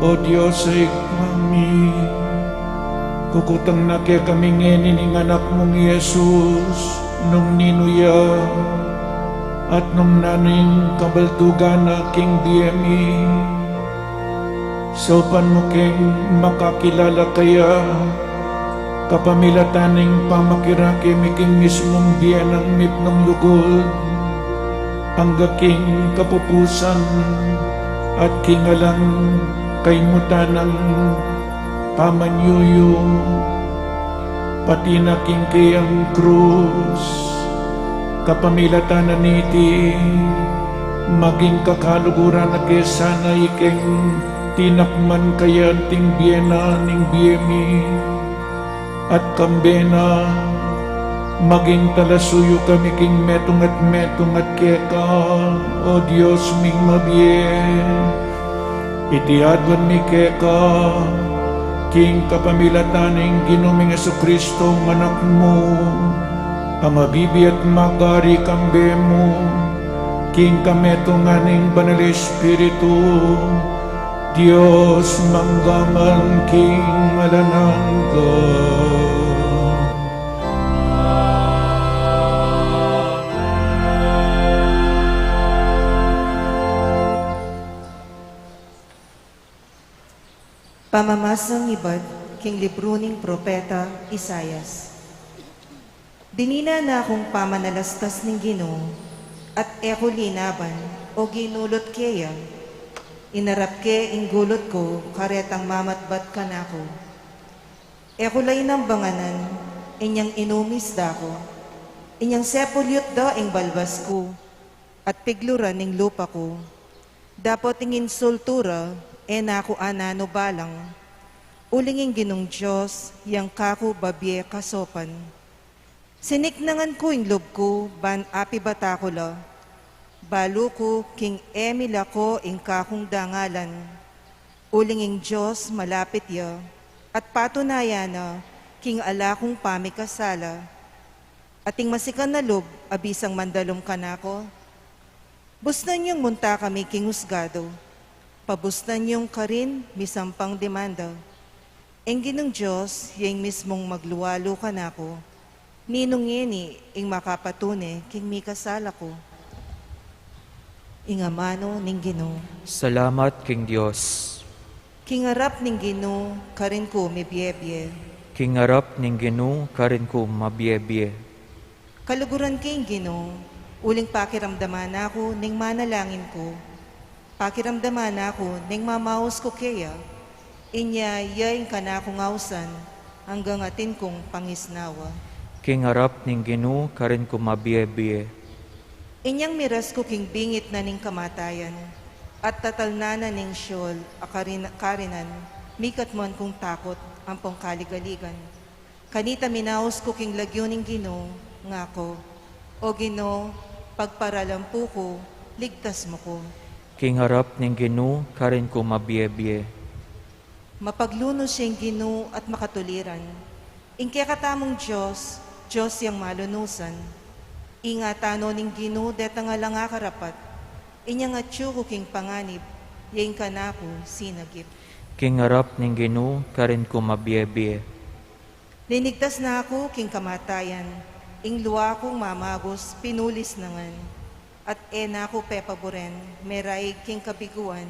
O Dios a Ibpa mi, kukutang na kekami ngeni ning Anak mung i Jesus, nung ninu ya, at nung nanu ing kabaldugan na king bie mi. Saupan mu keng makakilala kaya, kapamilatan ning pamakirake mi king mismung bie nang mipnung lugud, angga king kapupusan at king alang kaimutan nang pamanyuyu, pati na king keyang krus. Kapamilatan na niti, maging kakaluguran na ke sana ikeng tinakman kayan ting bie na ning bie mi, at kambe na maging talasuyu kami king metung at metung at keka, O Dios ming mabie. Iti aduan mi keka, king kapamilatan ning Ginu ming Jesucristo, Anak mu, a mabibie at magari kambe mu, king kametungan ning Banal Espiritu, Dios mangga man king alang angga. Pamamasang ibat king libru ning propeta Isaias. Dinina na kung pamanalastas ning Ginu, at e ku linaban o ginulut keya. Inarap ke ing gulut ku karetang mamatbat kanaku. E ku la inambanganan, inyang inumis da ku. Inyang sepulyut da ing balbas ku, at pigluran ing lupa ku. Dapot ing insultu ra, e na ku ananu balang. Uling ing Ginung Dios, yang kaku babie kasopan. Siniknangan ku ing lub ku, ban apibata ku la. Balu ku king e milako ing kakung dangalan. Uling ing Dios malapit ya, at patunayan na king ala kung pamikasala. At ing masikan a lub, a bisang mandalum kanaku. Busnan yung munta kami king husgadu. Pabusnan yung karin misampang demanda. Ing Ginung Dios, ya ing mismung maglualu kanaku. Ninung ngeni ing makapatune king mikasala ku? Ing amanu ning Ginu. Salamat king Dios. King arap ning Ginu, karin ku mibie-bie. King arap ning Ginu, karin ku mabie-bie. Kaluguran ke ing Ginu, uling pakiramdaman na ku ning manalangin ku. Pakiramdaman na ku ning mamaus ku keya. Inya ya ing kanakung ausan, anggang atin kung pangisnawa. King arap ning Ginu, karin ku mabie-bie. Inyang miras ku king bingit na ning kamatayan, at tatalnan na ning Sheol a karin-, karinan, mikat man kung takut ampong kaligaligan. Kanita minaus ku king lagyu ning Ginu, ngaku, O Ginu, pagparalampu ku, ligtas mu ku. King arap ning Ginu, karin ku mabie-bie. Mapaglunus ya ing Ginu at makatuliran. Ing kekatamung Dios, Dios yang malunusan. Ingatan no ning Ginu detang alang akarapat. Inyang atyu ku king panganib, ya ing kanaku sinagip. King arap ning Ginu, karin ku mabie-bie. Linigtas na ku king kamatayan, ing lua kung mamagus pinulis na ngan, at e na ku pepaburen, meraig king kabiguan,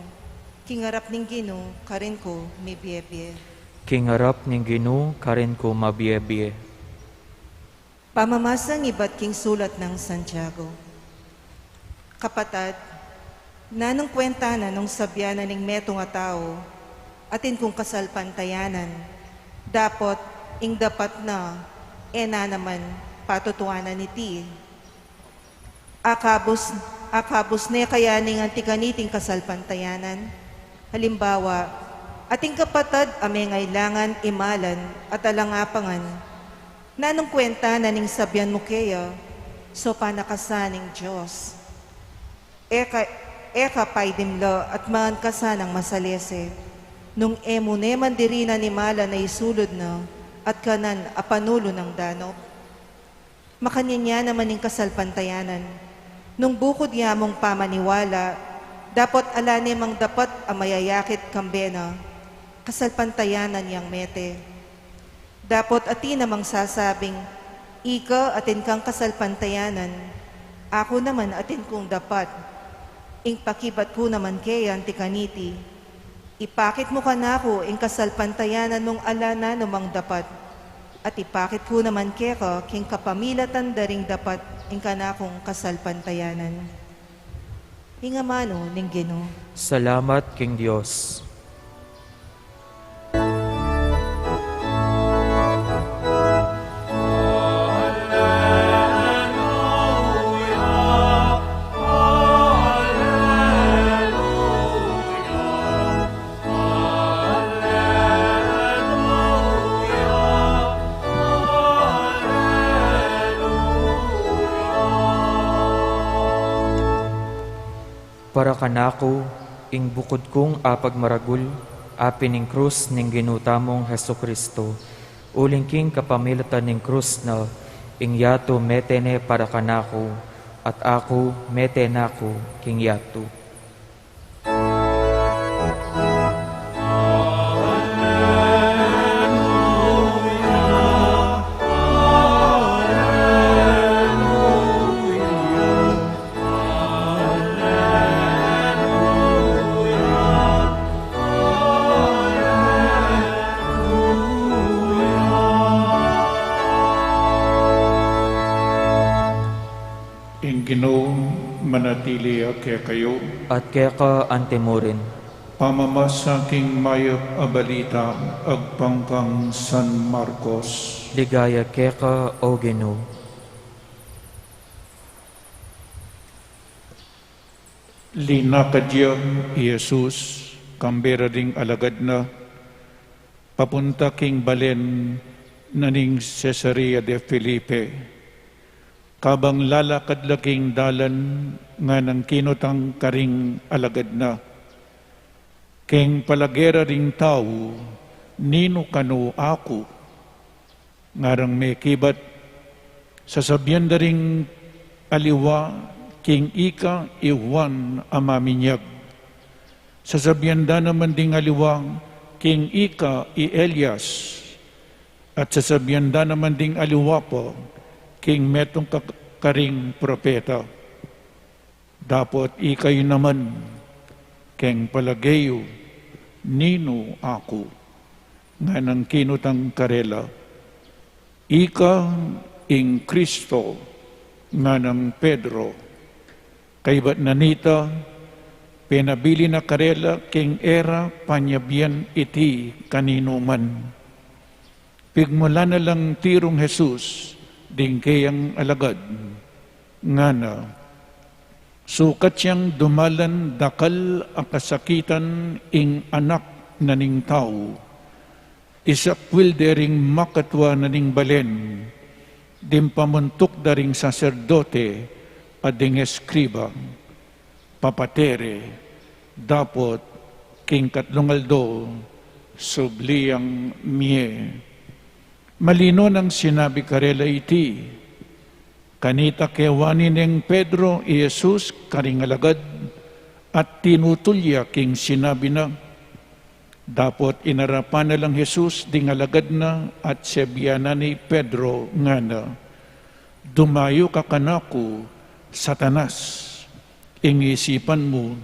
king arap ning Ginu, karin ku mibie-bie. King arap ning Ginu, karin ku mabie-bie. Pamamasang ibat king sulat nang Santiago. Kapatad, nanung kwenta na nung sabian na ning metung a tau, atin kung kasalpantayanan, dapot ing dapat na, e na naman patutuanan iti. Akabus, akabus ne kaya ning anti kaniting kasalpantayanan? Halimbawa, ating kapatad a mengailangan imalan at alang apangan, nanung kwenta na ning sabian mu keya, so panakasan ning Dios? E ka, e ka paidimla at mangan ka sanang masalese, nung e mu ne man dirinan imalan a isulud na at kanan a panulu nang danok? Makanyan ya naman ing kasalpantayanan. Nung bukud ya mung pamaniwala, dapot ala ne mang dapat a mayayakit kambe na, kasalpantayanan yang mete. Dapot atin namang sasabing, ika atin kang kasalpantayanan, aku naman atin kung dapat. Ing pakibat ku naman keya anti kaniti, ipakit mu kanaku ing kasalpantayanan mung ala na namang dapat, at ipakit ku naman keka king kapamilatan da ring dapat ing kanakung kasalpantayanan. Ing amanu ning Ginu. Salamat king Dios. Para kanaku, ing bukud kung apagmaragul, apin ing krus ning Ginu tamung Jesucristo, uling king kapamilatan ning krus na, ing yatu mete ne para kanaku, at aku mete na ku king yatu. Ing Ginu manatili ya kekayu. At keka antimurin. Pamamasa king mayap a balita agpang kang San Marcos. Ligaya keka, O Ginu. Linakad ya i Jesus, kambe ra ding alagad na, papunta king balen na ning Cesarea de Felipe. Kabang lalakad la king dalan, nganang kinutang karing alagad na, "Keng palage ra ring tau, ninu kanu aku?" Ngarang mekibat, "Sasabian da ring aliwa king ika i Juan a Maminyag. Sasabian da naman ding aliwa king ika i Elias. At sasabian da naman ding aliwa pa king metung ka-, karing propeta. Dapot ikayu naman, keng palage yu, ninu aku?" Nganang kinutang karela, "Ika ing Kristo," nganang Pedro. Kaybat na nita, penabilin na karela king e ra panyabian iti kaninuman. Pigmula na lang tirung Jesus ding keyang alagad, ngana, "Sukat yang dumalan dakal a kasakitan ing Anak na ning Tau. Isakwil de ring makatua na ning balen, ding pamuntuk da ring saserdote at ding eskriba, papate re, dapot king katlung aldo, subli yang mie." Malino nang sinabi karela iti. Kanita kewani neng Pedro i Jesus karing alagad, at tinutul ya king sinabi na. Dapot inarapan na lang Jesus ding alagad na at sebianan ne i Pedro, ngana, "Dumayu ka kanaku, Satanas! Ing isipan mu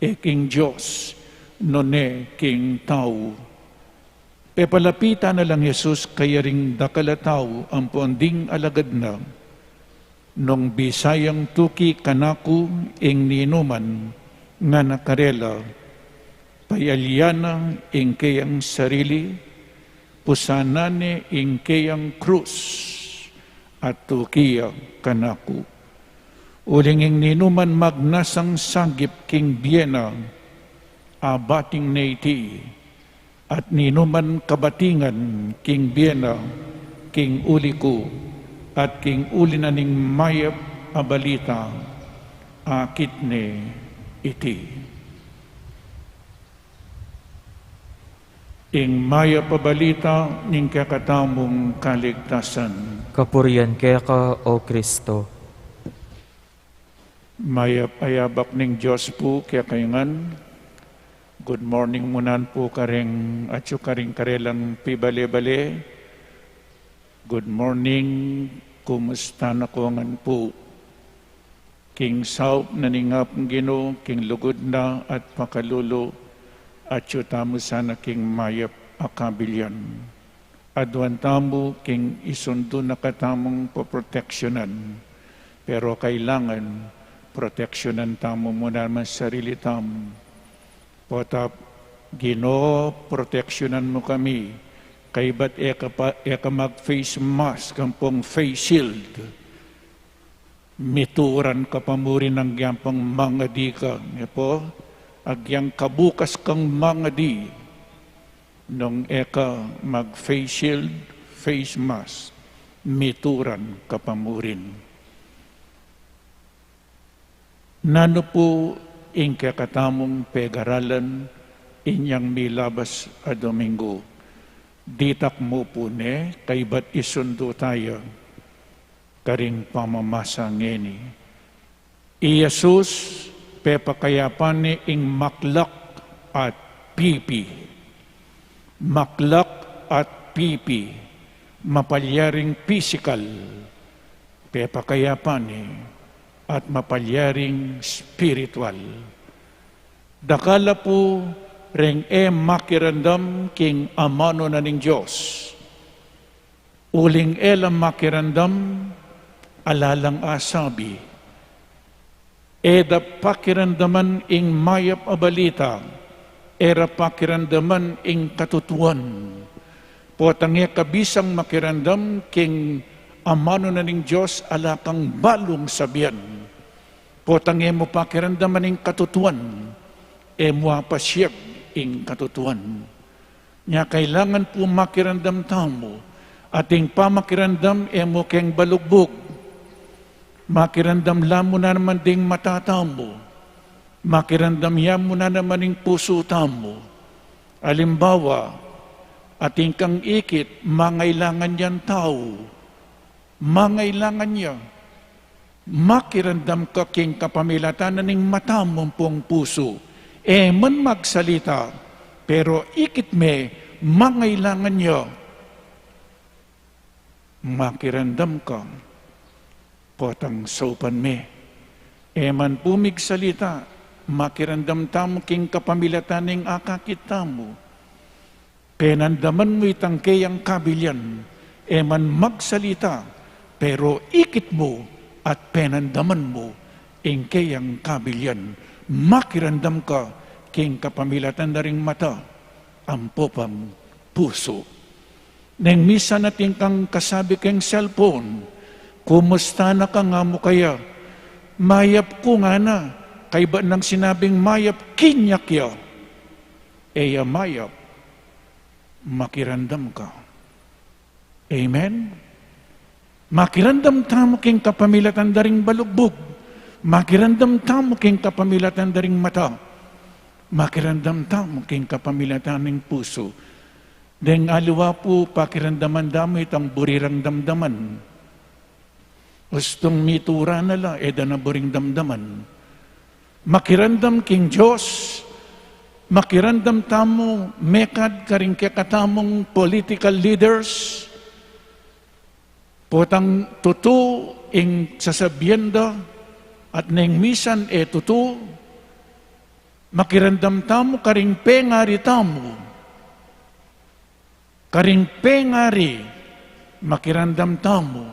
e king Dios, nune king tau." Pepalapitan na lang Jesus kayaring dakal a tau ampon ding alagad na. "Nung bisa yang tuki kanaku ing ninuman," ngana karela, "payalyana ing keyang sarili, pusanan ne ing keyang krus, at tuki ya kanaku. Uling ing ninuman magnasang sagip king bie na, abating ne iti, at ninuman kabatingan king bie na, king uli ku, at king uli na ning mayap a balita, akit ne iti." Ing mayap a balita ning kekatamung kaligtasan. Kapurian keka, O Kristo. Mayap a yabak ning Dios pu kekayu ngan. Good morning mu naman pu karing atyu, karing karelang pibale-bale. Good morning, kumusta na ko ngan pu? King saup na ning Apung Ginu, king lugud na at pakalulu, atyu tamu sana king mayap a kabilian. Aduan tamu king isundu na katamung poproteksyonan. Pero kailangan proteksyonan tamu mu naman sarili tamu. Potap, Ginu, proteksyonan mu kami. Kaybat e ka pa, e ka mag-face mask ampong face shield, mituran ka pa mu rin agyang pang mangadi ka, e pu? Agyang kabukas kang mangadi, nung e ka mag-face shield, face mask, mituran ka pa mu rin. Nanu pu ing kekatamung pegaralan inyang milabas a Domingo. Ditak mu pu ne kaybat isundu taya karing pamamasa ngeni. I Jesus pepakayapan ne ing maklak at pipi. Maklak at pipi, mapalyaring pisikal, pepakayapan ne, at mapalyaring spiritual. Dakal la pu reng e makiramdam king amanu na ning Dios. Uling e la makiramdam, ala lang asabi. E da pakiramdaman ing mayap a balita, e ra pakiramdaman ing katutuan. Potang e ka bisang makiramdam king amanu na ning Dios, ala kang balung sabian. Potang e mu pakiramdaman ing katutuan, e mu apasiag ing katutuan. Nya kailangan pu makiramdam tamu, at ing pamakiramdam e mu keng balugbug. Makiramdam la mu na naman ding mata tamu. Makiramdam ya mu na naman ing pusu tamu. Alimbawa, atin kang ikit, mangailangan yang tau. Mangailangan ya. Makiramdam ka king kapamilatan na ning mata mu ampong pusu. E man magsalita, pero ikit me, mangailangan ya. Makiramdam ka, potang saupan me. E man pu migsalita, makiramdam tamu king kapamilatan ning akakit tamu. Penandaman mu itang keyang kabilian, e man magsalita, pero ikit mu at penandaman mu ing keyang kabilian, makiramdam ka king kapamilatan da ring mata, ampo pang pusu. Neng misan atin kang kasabi keng cellphone, "Kumusta na ka?" nga mu kaya. "Mayap ku," ngana, kaybat nang sinabing mayap, kinyak ya. E ya mayap, makiramdam ka. Amen? Makiramdam tamu king kapamilatan da ring balugbug. Makiramdam tamu king kapamilatan da ring mata. Makiramdam tamu king kapamilatan ning pusu. Deng aliwa pu, pakiramdaman da mu itang buri rang damdaman. Ustung mitura na la, e da na buring damdaman. Makiramdam king Dios, makiramdam tamu mekad karing kekatamung political leaders, potang tutu ing sasabian da, at neng misan e tutu, makiramdam tamu karing pengari tamu. Karing pengari, makiramdam tamu,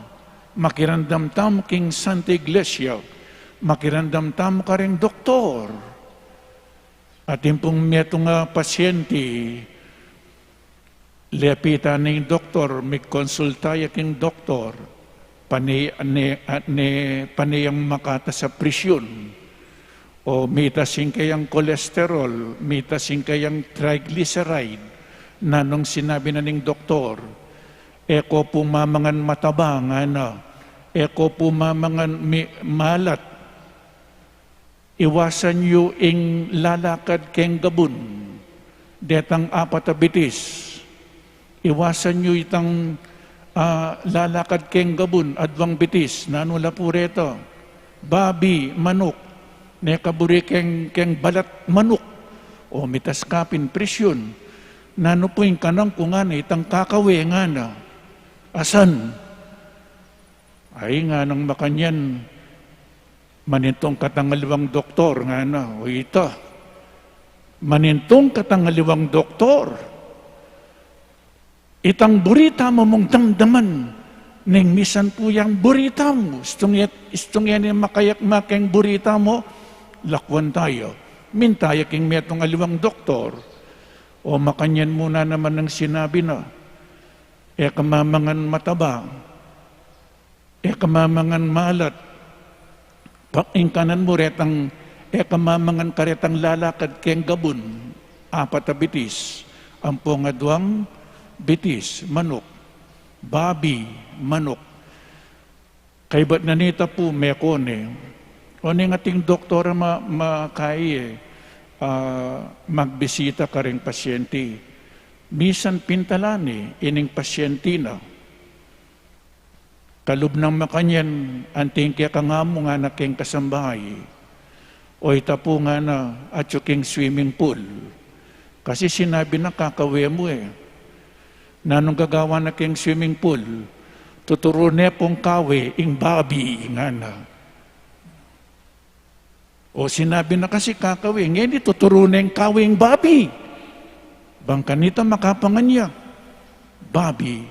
makiramdam tamu king Santa Iglesia, makiramdam tamu karing doktor. Atin pung metung a pasyente, lepitan ning doktor, migkonsulta ya king doktor, pane, ne, ne, pane yang makatas a presyun. O mitas ing keyang cholesterol, mitas ing keyang triglyceride. Nanung sinabi na ning doktor? "E ko pu mamangan mataba," ngana. "E ko pu mamangan mi-, malat. Iwasan yu ing lalakad keng gabun, detang apat a bitis. Iwasan yu itang, ah, lalakad keng gabun, adwang bitis." Nanu la pu reta? "Babi, manuk. Ne ka buri keng, keng balat manuk." O mitas ka pin presyun. "Nanu pu ing kanan ku?" ngana. "Itang kakawe," ngana. "Asan?" "Ay," nganang makanyan, "manintung katang aliwang doktor," ngana. O ita, manintung katang aliwang doktor. Itang buri tamu mung damdaman, neng misan pu yang buri tamu, istung ya, istung ya ne makayak makeng buri tamu, lakuan taya. Minta ya king metung aliwang doktor. O makanyan mu na naman nang sinabi na, "E ka mamangan mataba. E ka mamangan malat." Pa-, ing kanan mu retang, "E ka mamangan karetang lalakad keng gabun, apat a bitis, ampong adwang bitis, manuk, babi, manuk." Kaybat na nita pu, meko ne, O ning ating doktor a ma-, makai, e, a, magbisita karing pasyente. Misan pintalan ne ining pasyente na. Kalub nang makanyan, anting keka nga mu ngana king kasambahay, "Oy, tapu ngana, atyu king swimming pool. Kasi sinabi na kakawe mu e." Nanung gagawan na king swimming pool? Tuturu ne pung kawe ing babi, ngana. O sinabi na kasi kakawe, ngeni tuturu neng kawe ing babi. Bang kanita makapangan ya babi.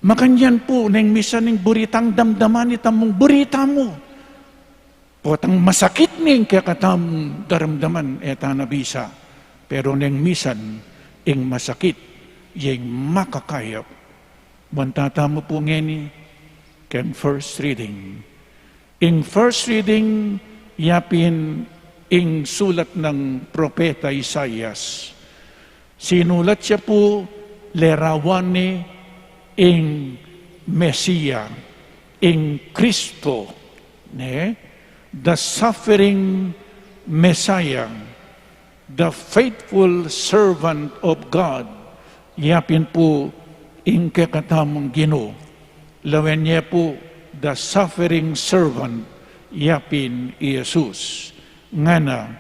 Makanyan pu, neng misan ing buri tang damdaman, ita mung buri tamu. Potang masakit ne ing kekatamung daramdaman, e ta na bisa. Pero neng misan ing masakit, ya ing makakayap. Muan tatamu pu ngeni keng first reading. Ing first reading, yapin ing sulat nang propeta Isaias. Sinulat ya pu larawan ne ing Mesia, ing Kristo, ne? The suffering Messiah, the faithful servant of God, yapin pu ing kekatamung Ginu. Lawen ye pu, the suffering servant, yapin i Jesus. Ngana,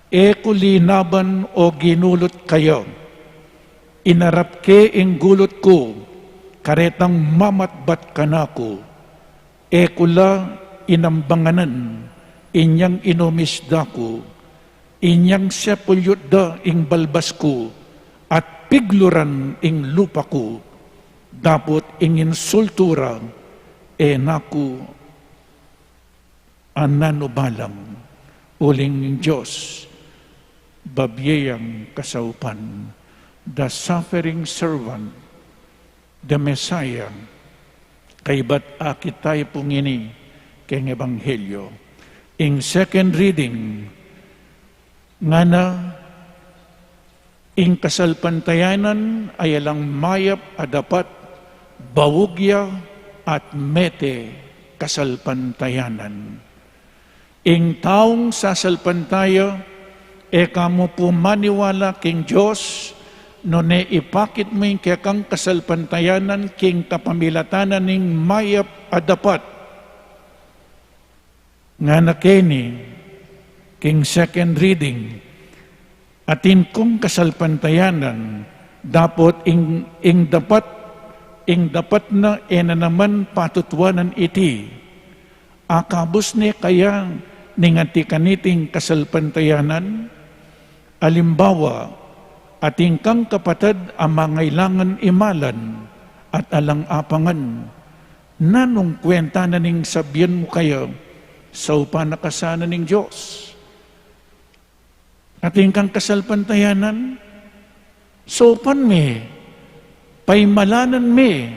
"E ku linaban o ginulut kaya, inarap ke ing gulut ku, karetang mamatbat kanaku. E ku la inambanganan, inyang inumis da ku, inyang sepulyut da ing balbas ku, at pigluran ing lupa ku, dapot ing insultu ra, e na ku ananu balang." Uling ning Dios, babie yang kasaupan, the suffering servant, the Messiah, kaybat akit tayu pu ngeni keng Ebanghelyo. Ing second reading, ngana, ing kasalpantayanan ay alang mayap a dapat baug ya at mete kasalpantayanan. Ing taung sasalpantaya, e ka mu pu maniwala king Dios, nune ipakit mu ing kekang kasalpantayanan king kapamilatan na ning mayap a dapat. Ngana keni, king second reading, atin kung kasalpantayanan, dapot ing, ing dapat, ing dapat na e na naman patutuanan iti. Akabus ne kaya ning anti kaniting kasalpantayanan? Alimbawa, atin kang kapatad a mangailangan imalan at alang apangan. Nanung kwenta na ning sabian mu kaya, saupan na ka sana ning Dios? Atin kang kasalpantayanan, saupan me, paimalanan me,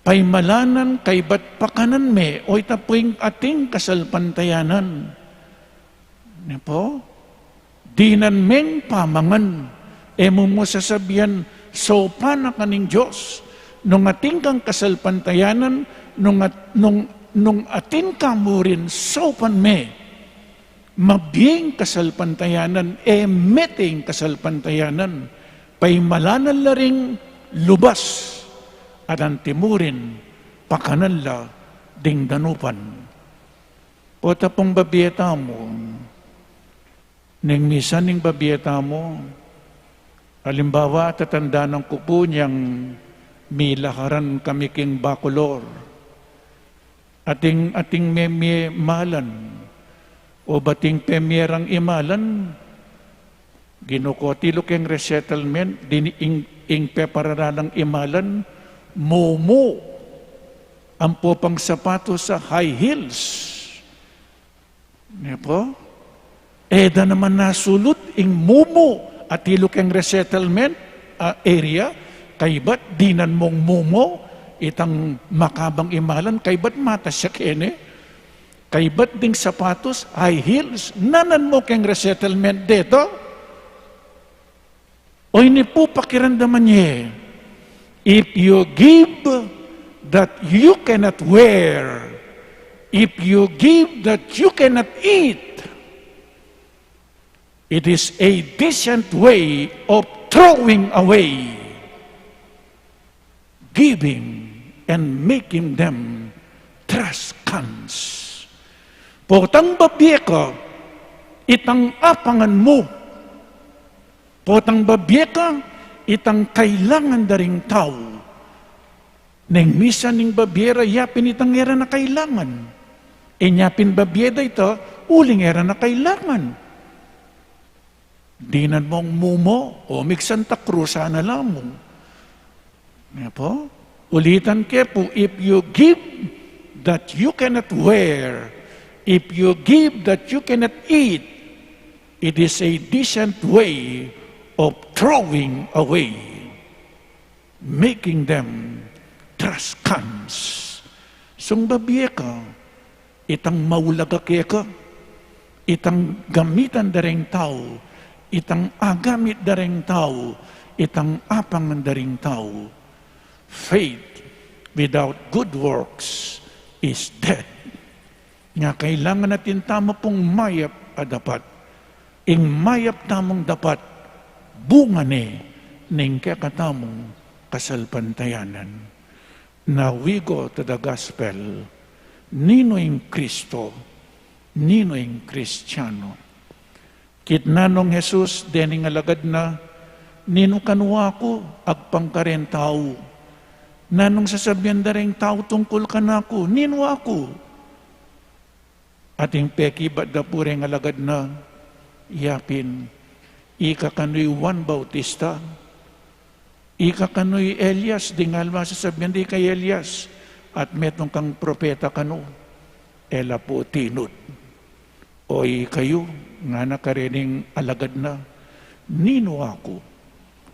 paimalanan kaybat pakanan me, o ita pu ing atin kasalpantayanan. Ne pu? Dinan meng pamangan, e mu mu sasabian, saupan na ka ning Dios, nung atin kang kasalpantayanan, nung at-, nung, nung atin ka mu rin, saupan me. Mabie ing kasalpantayanan, e mete ing kasalpantayanan, paimalanan la ring lubas, at antimurin, pakanan la ding danupan. Pota pung babie tamu, neng misan ing babie tamu, alimbawa, tatandanan ku pu nyang milaharan kami king Bacolor. Ating, ating memie malan, o bating pemie rang imalan, ginukoti lu keng resettlement, dini ing, ing pepararalang imalan, mumu, ampo pang sapatos a high heels. Ne pu? E da naman nasulut ing mumu, atilu keng resettlement, a, area, kaybat dinan mung mumu, itang makabang imalan, kaybat matas ya keni, kaybat ding sapatos, high heels, nanan mu keng resettlement deta. O ini pu pakiramdaman ye, if you give that you cannot wear, If you give that you cannot eat, it is a decent way of throwing away, giving and making them trash cans. Potang babie ka, itang apangan mu. Potang babie ka, itang kailangan da ring tau. Neng misan ing babie ra, yapin itang e ra na kailangan. Inya pin babie da ita, uling e ra na kailangan. Dinan mung mumo, o mig Santa Cruz, sana lamung. Nga po? Ulitan ke pu, if you give that you cannot wear, if you give that you cannot eat, it is a decent way of throwing away, making them trash cans. Sung babie ka, itang maulaga keka, itang gamitan da ring tau, itang agamit da ring tau, itang apangan da ring tau. Faith without good works is dead. Nga kailangan atin tamu pung mayap a dapat. Ing mayap tamung dapat, bunga ne ning kekatamung kasalpantayanan. Now we go to the gospel. Ninu ing Kristo? Ninu ing Kristiano? Kitnan nong Jesus dening alagad na, "Ninu kanu aku, agpang karen tau? Nanung sasabian da ring tau tungkul kanaku? Ninu aku?" Ating pekibat da pu reng alagad na, yapin, "Ika kanu i Juan Bautista? Ika kanu i Elias?" Ding alwa sasabian da, "Ika i Elias, at metung kang propeta kanu." E la pu tinud. "O ikayu," ngana karening alagad na, "ninu aku?"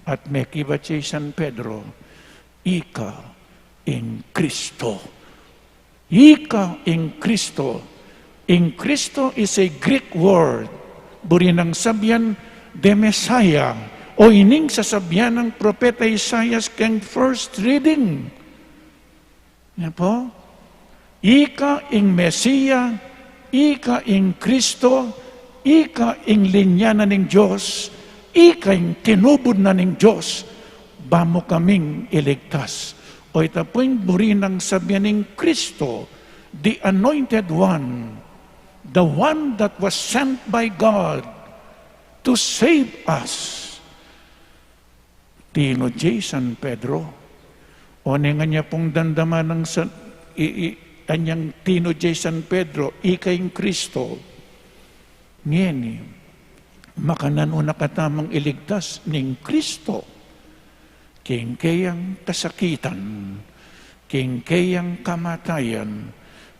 At mekibat ya i San Pedro, "Ika ing Kristo." Ika ing Kristo. Ing Kristo is a Greek word. Buri nang sabian, the Messiah. O ining sasabian nang propeta Isaias keng first reading. Nga po? Ika ing Mesia, ika ing Kristo, ika ing linya na ning Dios, ika ing tinubud na ning Dios, ba mu kaming iligtas. O ita pu ing buri nang sabian ning Kristo, the Anointed One, the one that was sent by God to save us. Tinud ya i San Pedro. O neng anya pung damdaman nang San, i, i, anyang tinud ya i San Pedro, "Ika ing Kristo." Ngeni, makananu na katamung iligtas ning Kristo? King keyang kasakitan, king keyang kamatayan,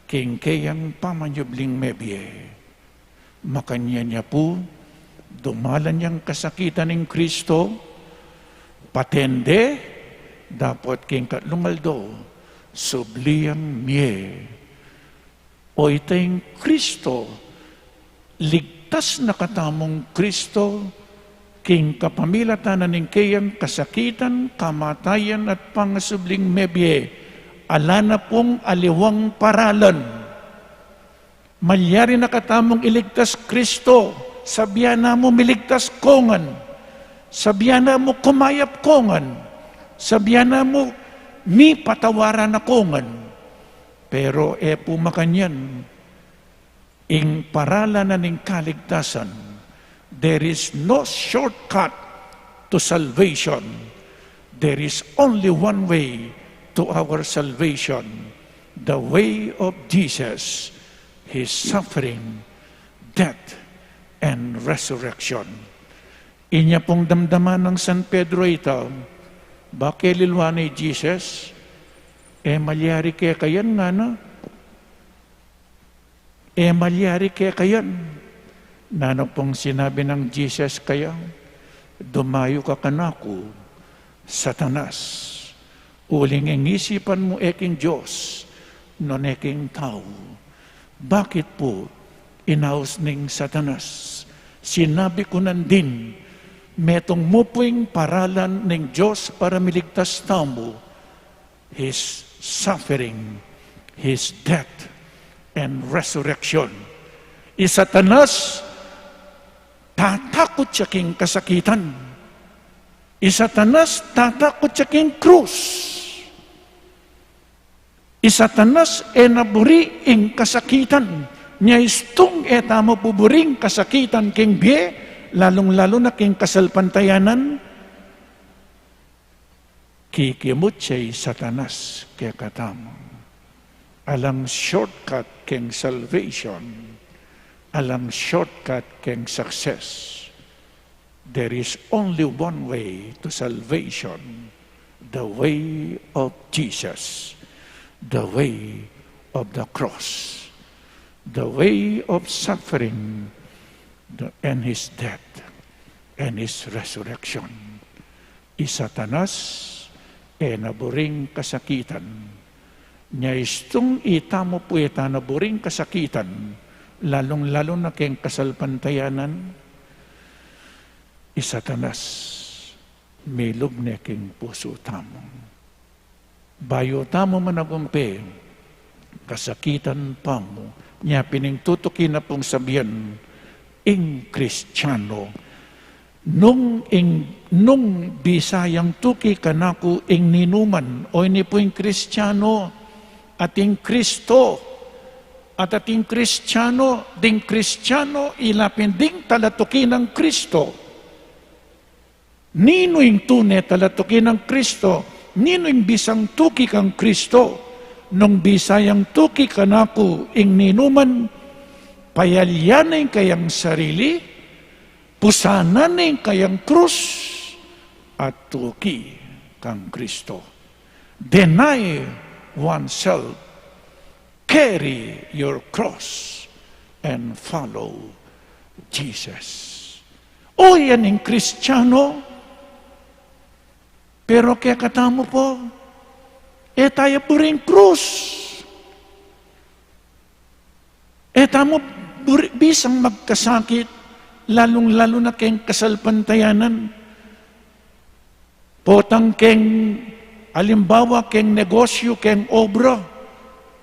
king keyang pamanyubling mebie. Makanyan ya pu, dumalan yang kasakitan ning Kristo, paten de, dapot king katlung aldo, subli yang mie. O ita ing Kristo, ligtas na katamung Kristo, king kapamilatan na ning keyang kasakitan, kamatayan at pangasubling mebie, ala na pung aliwang paralan. Malyari na katamung iligtas Kristo, sabian na mu miligtas kongan, sabian na mu kumayap kongan, sabian na mu mipatawaran na kongan. Pero e pu makanyan, ing paralan na ning kaligtasan, there is no shortcut to salvation. There is only one way to our salvation, the way of Jesus, His suffering, death, and resurrection. Inya pung damdaman nang San Pedro ita, ba keliluan na i Jesus? E malyari keka yan, ngana. E malyari keka yan. Nanu pung sinabi nang Jesus kaya? "Dumayu ka kanaku, Satanas. Uling ing isipan mu e king Dios, nune king tau." Bakit pu inaus ning Satanas? Sinabi ku nandin, metung mu pu ing paralan ning Dios para miligtas tamu, His suffering, His death, and resurrection. I Satanas, tatakut ya king kasakitan. I Satanas, tatakut ya king krus. I Satanas, e na buri ing kasakitan. Nya istung e tamu pu buring kasakitan king bie, lalung-lalu na king kasalpantayanan, kikimut ya i Satanas kekatamu. Alang shortcut king salvation, alang shortcut king success. There is only one way to salvation, the way of Jesus, the way of the cross, the way of suffering, the, and his death, and his resurrection. I Satanas, e na buring kasakitan. Nya istung itamu pu e ta na buring kasakitan, lalung-lalu na king kasalpantayanan, i Satanas, milub ne king pusu tamu. Bayu tamu managumpe, kasakitan pa mu. Nya pin ing tutuki na pung sabian, ing Kristiano. Nung ing, nung bisa yang tuki kanaku ing ninuman, o ini pu ing Kristiano, ating Kristo, at ating Kristiano, ding Kristiano, ila pin ding talatuki nang Kristo. Ninu ing tune talatuki nang Kristo? Ninu ing bisang tuki kang Kristo? Nung bisa yang tuki kanaku ing ninuman, payalya ne ing kayang sarili, pusanan ne ing kayang krus, at tuki kang Kristo. Deny oneself. Carry your cross and follow Jesus. O, yan ing Kristiano. Pero kekatamu pu, e tamu buring krus. E tamu buri-, bisang magkasakit, lalung-lalu na keng kasalpantayanan. Potang keng, alimbawa, keng negosyu, keng obra,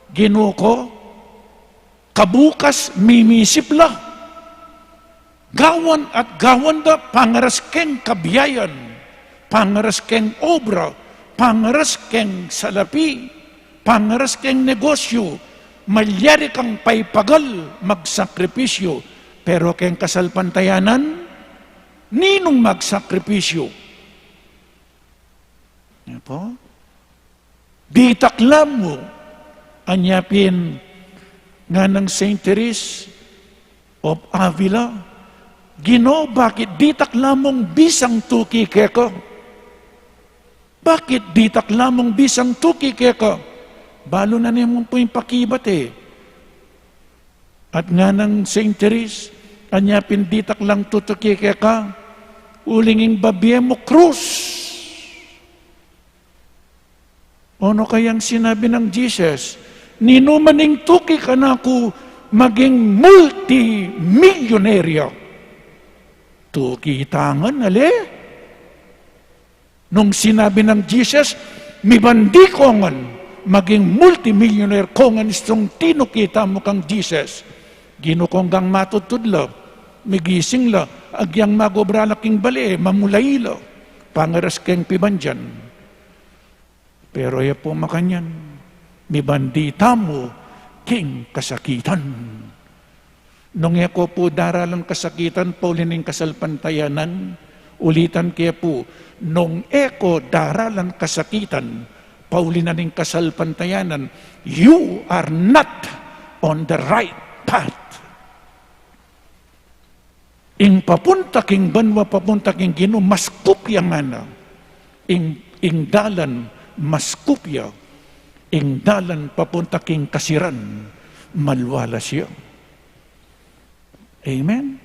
Ginu ku, kabukas mimisip la. Gawan at gawan da, pangaras keng kabiayan, pangaras keng obra, pangaras keng salapi, pangaras keng negosyu, malyari kang paipagal, magsakripisyu, pero keng kasalpantayanan, ninung magsakripisyu? Nya pu, ditak la mu, anya pin nganang Saint Therese of Avila, Ginu, bakit ditak la mung bisang tuki keka? Bakit ditak la mung bisang tuki keka? Balu na ne mu pu ing pakibat e. At nganang Saint Therese, anya pin ditak lang tutuki keka, uling ing babie mu krus. Ono kayang sinabi nang Jesus, ninuman ing tuki kanaku maging multimilyonerya. Tuki ta ngan, ale? Nung sinabi nang Jesus, mibandi ko ngan, maging multimillionaire ko ngan, istung tinuki tamu kang Jesus. Ginu, kong gang matudtud la, migising la, agyang magobra la king bale, mamulai la, pangaras keng pibandian. Pero e pu makanyan, mibandi tamu king kasakitan. Nung e ko pu daralan kasakitan, pauli ning kasalpantayanan, ulitan ke pu, nung e ko daralan kasakitan, pauli na ning kasalpantayanan, you are not on the right path. Ing papunta king banua, papunta king Ginu, mas kupya ngana. Ing, ing dalan mas kupya, ing dalan papunta king kasiran, malwa la siya. Amen?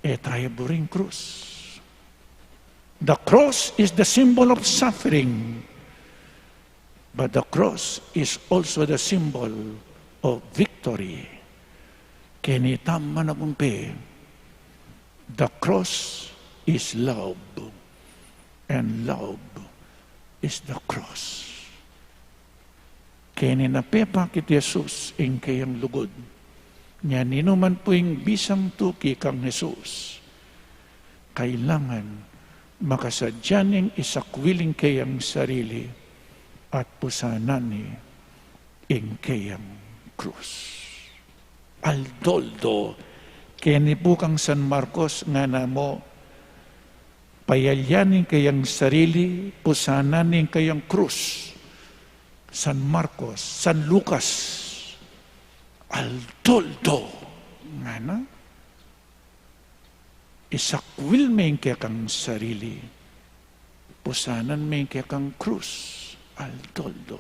E tamu buring krus. The cross is the symbol of suffering, but the cross is also the symbol of victory. Keni tamu managumpe, the cross is love, and love is the cross. Keni na pepakit Jesus ing keyang lugud. Nya ninuman pu ing bisang tuki kang Jesus, kailangan makasadya neng isakwil ing keyang sarili at pusanan ne ing keyang krus. Aldo-aldo. Keni pu kang San Marcos ngana mu, payalyan ne ing keyang sarili, pusanan ne ing keyang krus. San Marcos, San Lucas, aldo-aldo. Ngana, isakwil me ing kekang sarili, pusanan me ing kekang krus, aldo-aldo.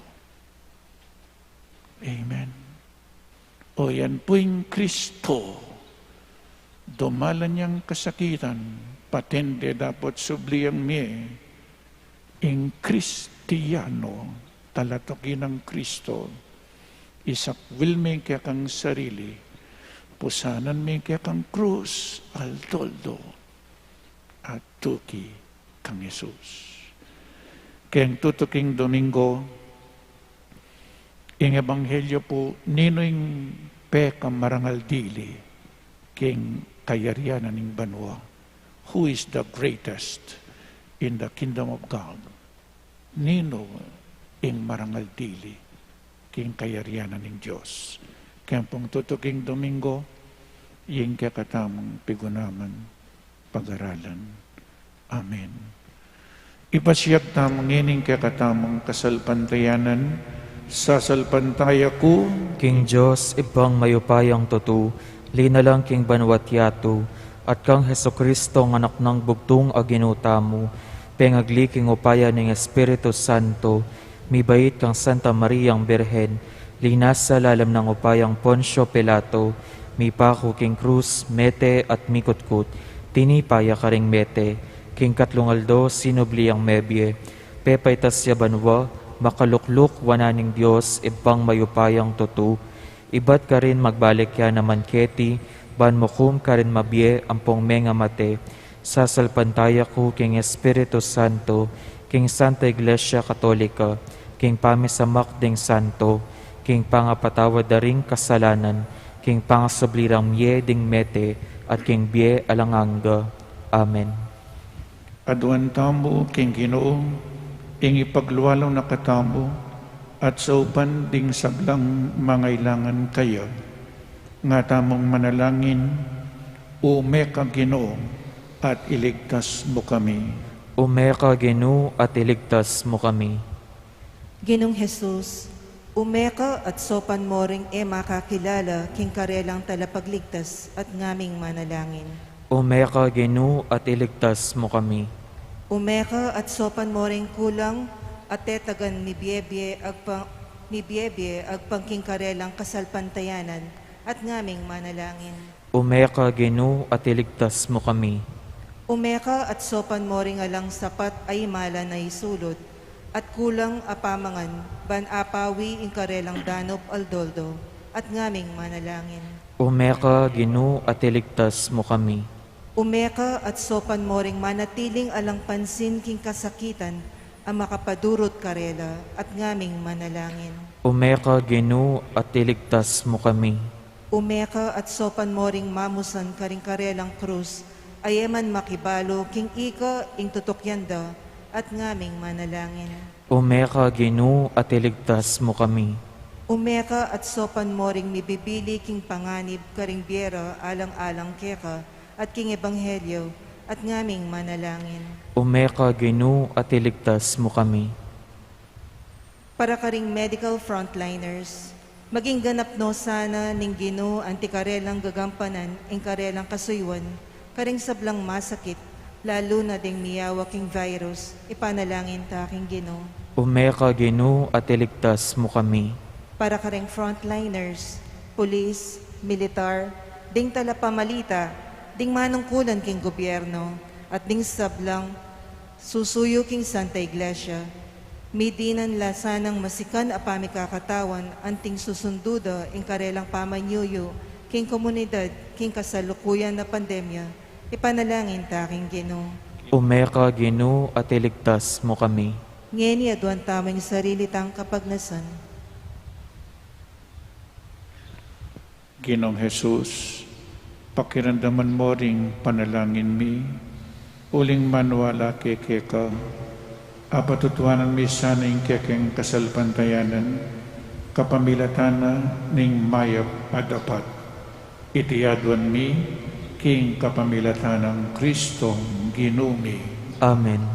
Amen. O yan pu ing Kristo, dumalan yang kasakitan, patende dapot subli yang mie. Ing Kristiyano, talatuki nang Kristo, isakwil me ing kekang sarili, pusanan me ing kekang krus, aldo-aldo, at tuki kang Jesus. Keng tutuking Domingo, ing ebanghelyo pu, ninu ing pekamarangal dili king kayarian ning banua? Who is the greatest in the kingdom of God? Ninu ing marangal dili king kayarian ning Dios? Keng pung tutuking Domingo, ing kekatamung pigunaman pag-aralan. Amen. Ipasiag tamu ngeni ing kekatamung kasalpantayanan. Sasalpantaya ku king Dios, Ibpang mayupayang tutu, linalang king banua't yatu, at kang Jesucristo, Anak nang bugtung a Ginu tamu, pengagli king upaya ning Espiritu Santo, mibait kang Santa Mariang Birhen, linasa lalam nang upayang Poncio Pilato, mipaku king krus, mete at mikutkut, tinipa ya karing mete, king katlung aldo sinubli yang mebie, pepaitas ya banua, makalukluk wanan ning Dios, Ibpang mayupayang tutu, ibat karin magbalik ya naman keti, ban mukum karing mabie ampong mengamate. Sasalpantaya ku king Espiritu Santo, king Santa Iglesia Katolika, king pamisamak ding santo, king pangapatawad da ring kasalanan, king pangasubli rang mie ding mete, at king bie alang angga. Amen. Aduan tamu king Ginu, ing ipaglualu na katamu, at saupan ding sablang mangailangan kaya. Nga tamung manalangin, Ume ka, Ginu, at iligtas mu kami. Ume ka, Ginu, at iligtas mu kami. Ginung Jesus, ume ka at saupan mu ring e makakilala king karelang talapagligtas at ngaming manalangin. Ume ka, Ginu, at iligtas mu kami. Ume ka at saupan mu ring kulang at tetagan mibie-bie agpang, mibie-bie agpang king karelang kasalpantayanan at ngaming manalangin. Ume ka, Ginu, at iligtas mu kami. Ume ka at saupan mu ring alang sapat a imala na isulud, at kulang a pamangan, ban apawi ing karelang danup aldo-aldo, at ngaming manalangin. Ume ka, Ginu, at iligtas mu kami. Ume ka at saupan mu ring manatiling alang pansin king kasakitan a makapadurut karela, at ngaming manalangin. Ume ka, Ginu, at iligtas mu kami. Ume ka at saupan mu ring mamusan karing karelang krus, a e man makibalu king ika ing tutukyan da, at ngaming manalangin. Ume ka, Ginu, at iligtas mu kami. Ume ka at saupan mu ring mibibili king panganib karing bie ra alang-alang keka at king ebanghelyo, at ngaming manalangin. Ume ka, Ginu, at iligtas mu kami. Para karing medical frontliners, maging ganap no sana ning Ginu anti karelang gagampanan ing karelang kasuyuan karing sablang masakit, lalu na ding miyawa king virus. Ipanalangin ta king Ginu. Ume ka, Ginu, at iligtas mu kami. Para karing frontliners, pulis, militar, ding talapamalita, ding manungkulan king gobyerno, at ding sablang susuyu king Santa Iglesia, midinan la sanang masikan a pamikakatawan anting susundu da ing karelang pamanyuyu king komunidad king kasalukuyan a pandemya. Ipanalangin ta king Ginu. Ume ka, Ginu, at iligtas mu kami. Ngeni aduan tamu ing sarili tang kapagnasan. Ginung Jesus, pakiramdaman mu ring panalangin mi, uling maniwala ke keka, apatutuanan mi sana ing kekeng kasalpantayanan, kapamilatan na ning mayap a dapat. Iti aduan mi, king kapamilatan nang Kristong Ginu mi. Amen.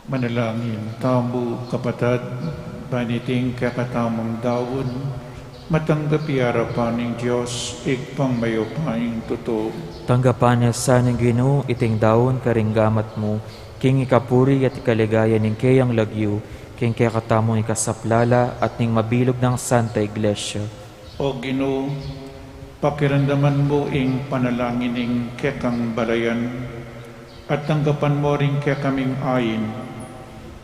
Manalangin tamu, kapatad, ban iting kekatamung daun, matanggap ya king arapan ning Dios, Ibpang mayupayang tutu. Tanggapan na sa ning Ginu iting daun karing gamat mu, king ikapuri at ikaligaya ning keyang lagyu, king kekatamung ikasaplala at ning mabilug nang Santa Iglesia. O Ginu, pakiramdaman mu ing panalangin ning kekang balayan, at tanggapan mu ring kekaming ain.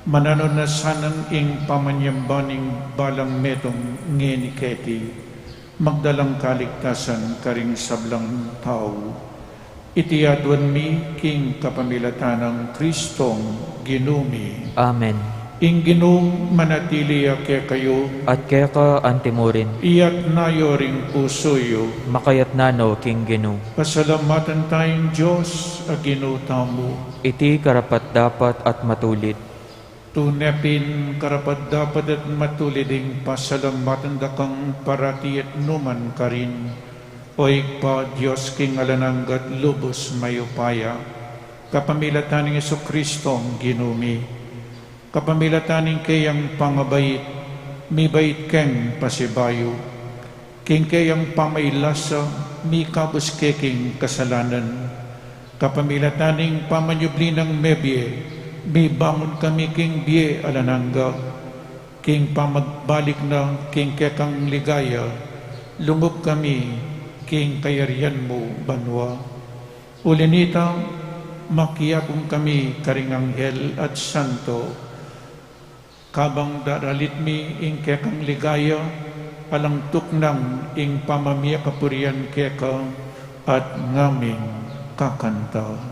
Mananu na sanang ing pamanyamba ning balang metung ngeni keti, magdalang kaligtasan karing sablang tau. Iti aduan mi king kapamilatan nang Kristong Ginu mi. Amen. Ing Ginu manatili ya kekayu. At keka anti murin. Iyatas yu ring pusu yu. Makayatas no king Ginu. Pasalamatan taya ing Dios a Ginu tamu. Iti karapat-dapat at matulid. Tune pin karapat-dapat at matulid ing pasalamatan da kang parati at nu man karin, O Ibpa, Dios king alang angga at lubus mayupaya, kapamilatan nang Jesucristo a Ginu mi. Kapamilatan ning keyang pangabait, mibait keng pasibayu. King keyang pamailasa, mikabus ke king kasalanan. Kapamilatan ning pamanyubli nang mebie, mibangun kami king bie alang angga. King pamagbalik na king kekang ligaya, lungub kami king kayarian mung banua. Uli na nita, makiabe kami karing anghel at santo, kabang daralit mi ing kekang ligaya, alang tuknang ing pamamie kapurian keka at ngaming kakanta.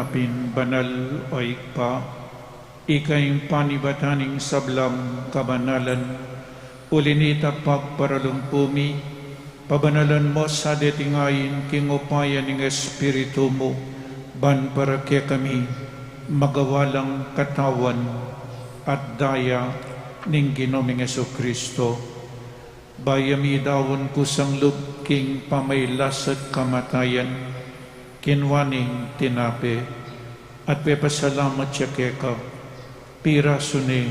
Pin banal, o Ibpa, ika ing panibatan ning sablang kabanalan, uli nita pagparalumpu mi, pabanalan mu sa deting ain king upaya ning Espiritu mu, ban para kekami magawa lang katawan at daya ning Ginu ming Jesucristo. Bayu ya midaun kusang lub king pamailas at kamatayan, kinua ne ing tinape, at pepasalamat ya keka, pirasu ne,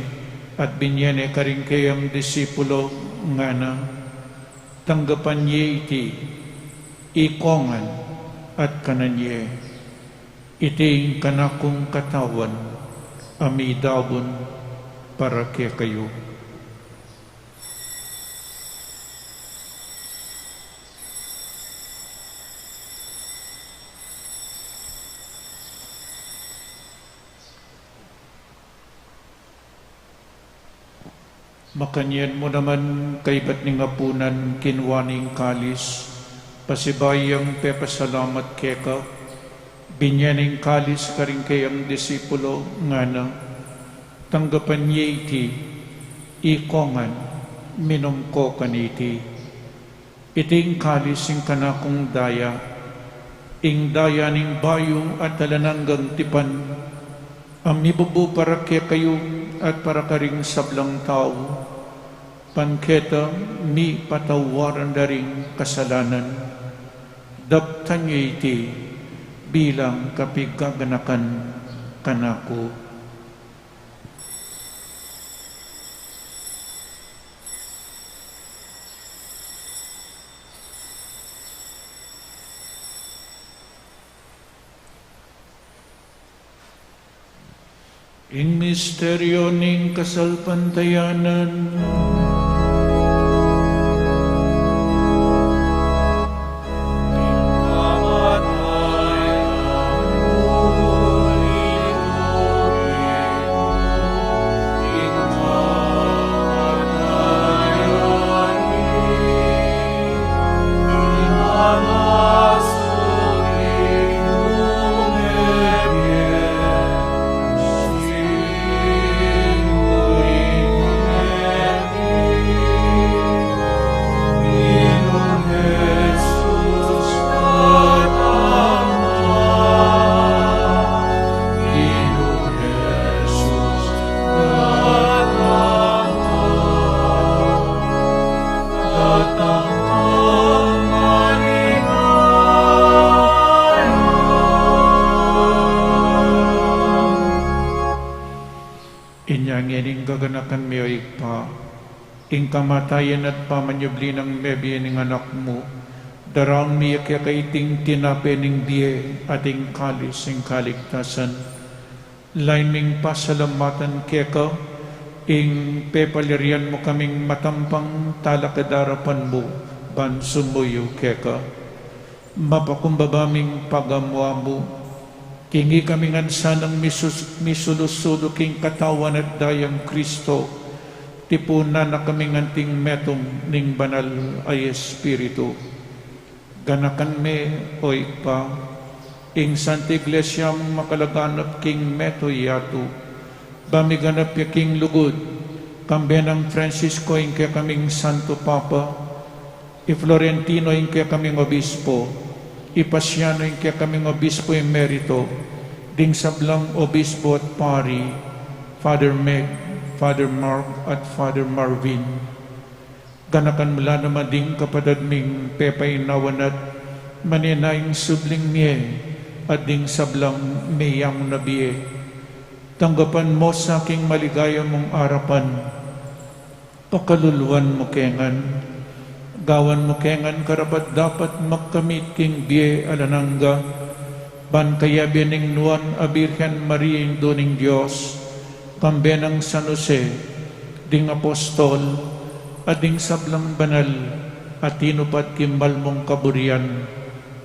at binye ne karing kayang disipulo, ngana: Tanggapan ye iti, ikongan, at kanan ye. Iti ing kanakung katawan, a midaun para kekayu. Makanyan mu naman, kaybat ning apunan, kinua ne ing kalis, pasibayu yang pepasalamat keka, binye ne ing kalis karing kayang disipulo, ngana: Tanggapan ye iti, ikongan, minum ko kaniti. Iti ing kalis ing kanakung daya, ing daya ning bayu at alang anggang tipan, a mibubu para kekayu at para karing sablang tau, ban keta mipatawaran da ring kasalanan. Daptan ye iti bilang kapigaganakan kanaku. Ing misteryu ning kasalpantayanan. Inya ngeni, gaganakan mi, o Ibpa, ing kamatayan at pamanyubli nang mebie ning Anak mu, daraun mi keka iting tinape ning bie at ing kalis ning kaligtasan. Lain ming pasalamatan keka ing pepaliran mu kaming matampang talakad king arapan mu ban sumuyu keka. Mapakumbaba ming pagamu-amu king ikami ngan sanang misus-, misulu-sulu king katawan at dayang Kristo, tipunan na kaming anting metung ning Banal a Espiritu. Ganakan me, o Ibpa, ing Santa Iglesia mung makalaganap king mabilug a yatu, ba miganap ya king lugud, kambe nang Francisco ing kekaming Santo Papa, i Florentino ing kekaming Obispo, i Pasiano ing kekaming Obispo Emerito, ding sablang obispo at pari, Father Meg, Father Mark, at Father Marvin. Ganakan mu la naman ding kapatad ming pepainawa na at manenaya ing subling mie, at ding sablang meyang na bie. Tanggapan mu sa king maligaya mung arapan. Pakaluluan mu ke ngan, gawan mu ke ngan karapat-dapat magkamit king bie alang angga, ban kayabe ning Nuan a Birhen Maria, Indu ning Dios, kambe nang San Jose, ding apostol, at ding sablang banal a tinupat king mal mung kaburian,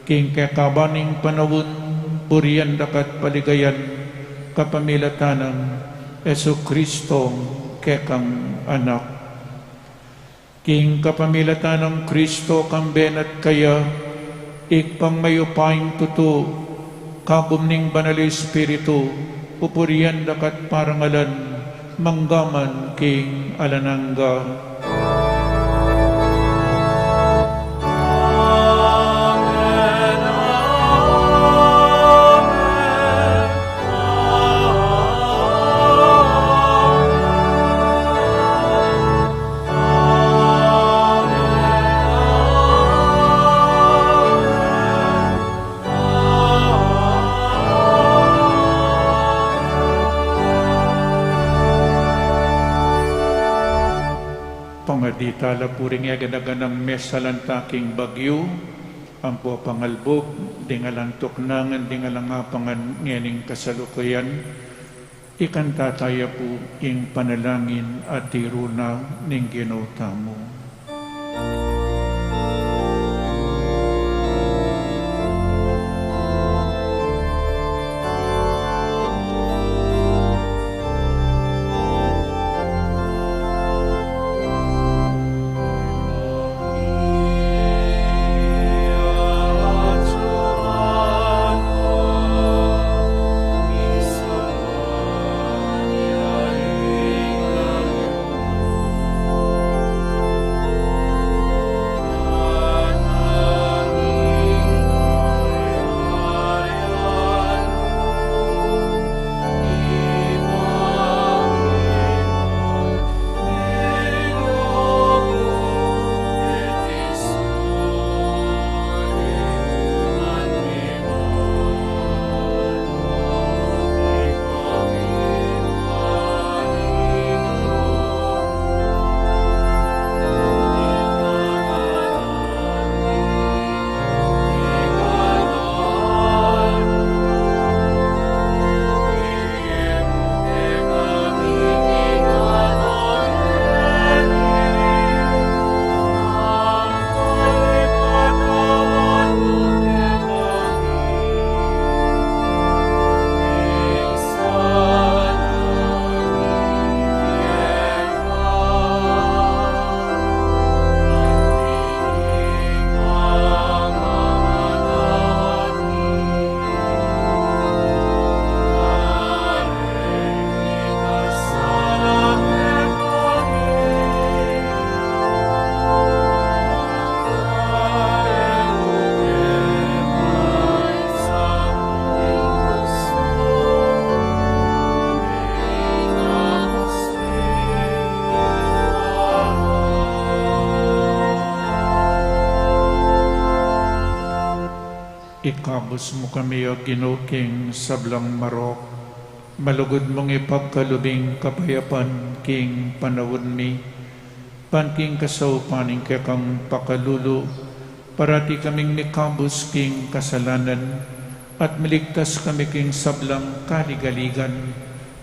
king kekaban ning panaun, burian da ka at paligayan kapamilatan nang Jesucristo, kekang Anak. King kapamilatan nang Kristo, kambe na at kaya, Ibpang mayupayang tutu, Kabub ning Banal Espiritu, pupurian da ka at parangalan, mangga man king alang angga. Pangadi tala pu ring eganaganang mesalan ta king bagyu, ampo pangalbug, ding alang tuknangan, ding alang apangan ngening kasalukuyan, ikanta taya pu ing panalangin a tiru na ning Ginu tamu. Ikabus mu kami, O Ginu, king sablang marok. Malugud mung ipagkalub ing kapayapan king panaun mi, ban king kasaupan ning kekang pakalulu, parati kaming mikabus king kasalanan, at miligtas kami king sablang kaligaligan,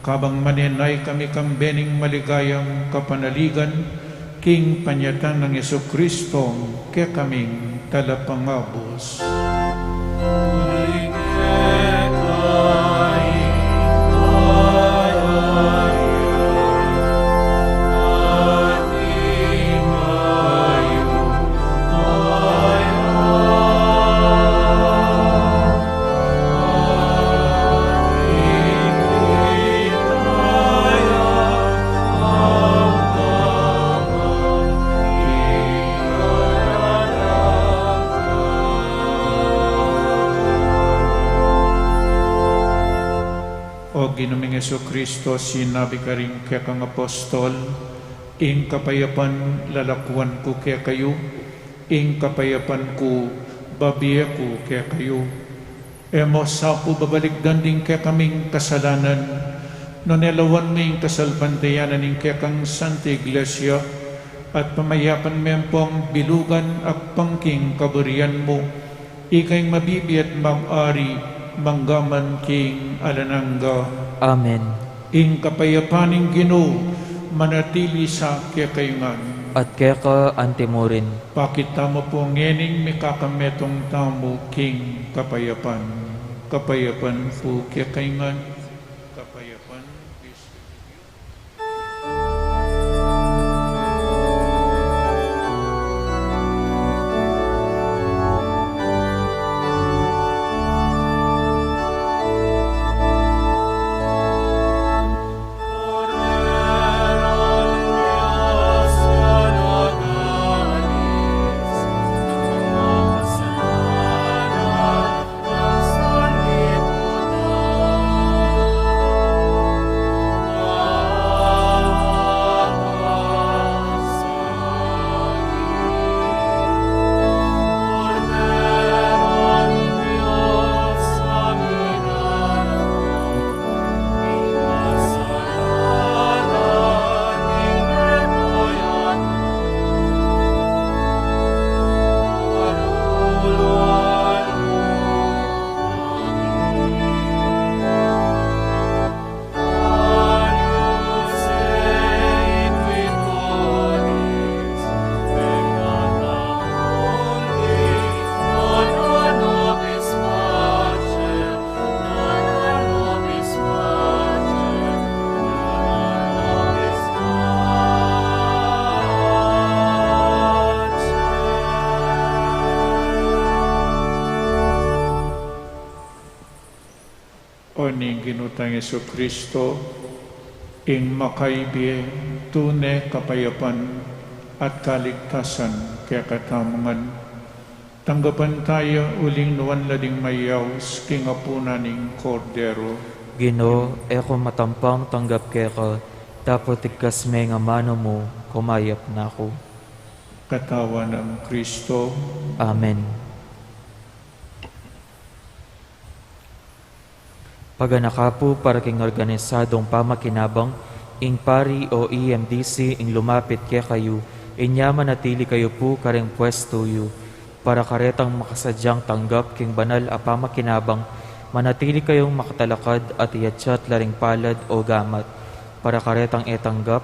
kabang manenaya kami kang bening maligayang kapanaligan, king panyatang nang Jesucristo, kekaming Talapangabus. O Ginu ming Jesucristo, sinabi mu karing kekang apostol, ing kapayapan lalakuan ku kekayu, ing kapayapan ku babie ku kekayu. E mu sa pu babalikdan ding kekaming kasalanan, nune lawan me ing kasalpantayanan ning kekang Santa Iglesia, at pamayapan me ampong bilugan agpang king kaburian mu, ika ing mabibie at mag-ari, mangga man king alang angga. Amen. Ing kapayapan ning Ginu manatili sa kekayu ngan. At keka antimurin. Pakit tamu pu ngening mikakametung tamu king kapayapan. Kapayapan pu kekayu ngan. Kapayapan. Ginu tang Jesucristo, ing makaibie, tune kapayapan at kaligtasan kekatamu ngan. Tanggapan ta ya uling nuan la ding mayaus king apunan ning Kordero. Ginu, e ku matampang tanggap keka, dapot igkas me ing amanu mu, kumayap na ku. Katawan nang Kristo. Amen. Paganaka pu para king organisadong pamakinabang, ing pari o E M D C ing lumapit kekayu, inya manatili kayu pu karing pwestu yu. Para karetang makasadyang tanggap king banal a pamakinabang, manatili kayung makatalakad at iatsat la ring palad o gamat. Para karetang e tanggap,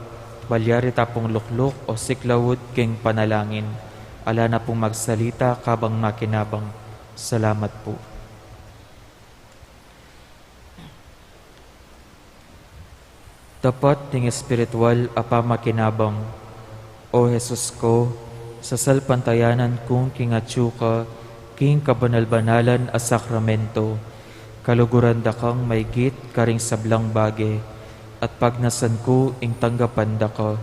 malyari ta pung lukluk o siklaud king panalangin. Ala na pung magsalita kabang makinabang. Salamat pu. Dapat ning espiritual a pamakinabang. O Jesus ku, sasalpantayanan kung king atyu ka king kabanal-banalan a sakramento, kaluguran da kang maygit karing sablang bage, at pagnasan ku ing tanggapan da ka.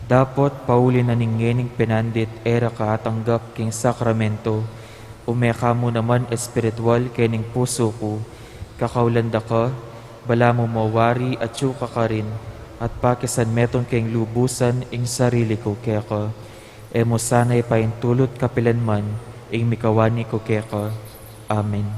Dapot pauli na ning ngening pinandit e ra ka atanggap king sakramento, ume ka mu naman espiritual kening pusu ku, kakaulan da ka, balamu mo wari atyu ka karin, at pakisan metung keng lubusan ing sarili ku keka. E mu sana ipaintulut kapilan man ing mikawani ku keka. Amen.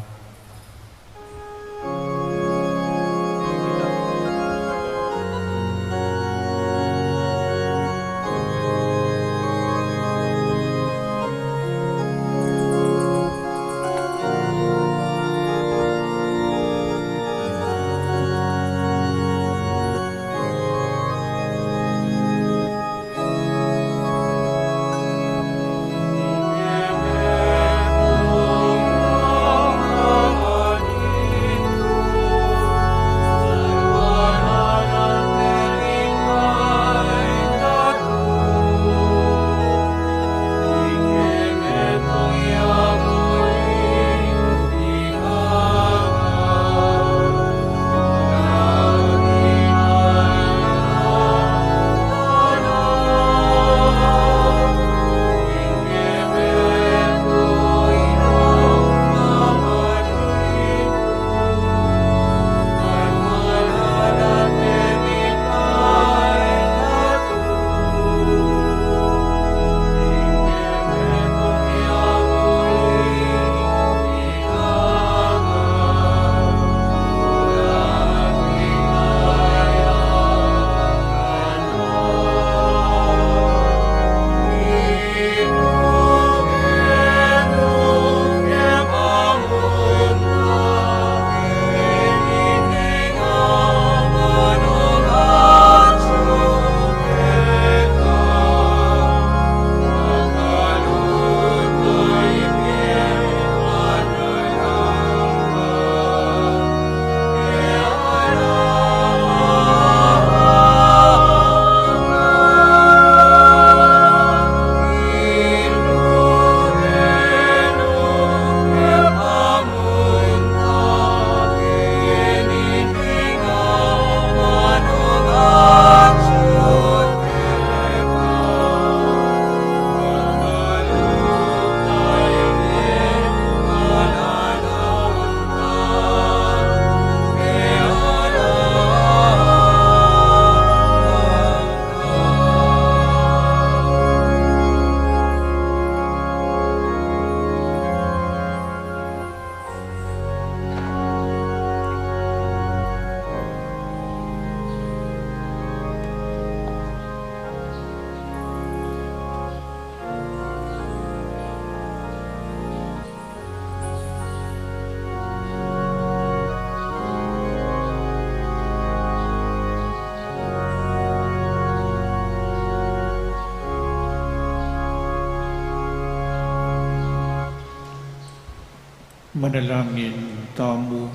Manalangin tamu.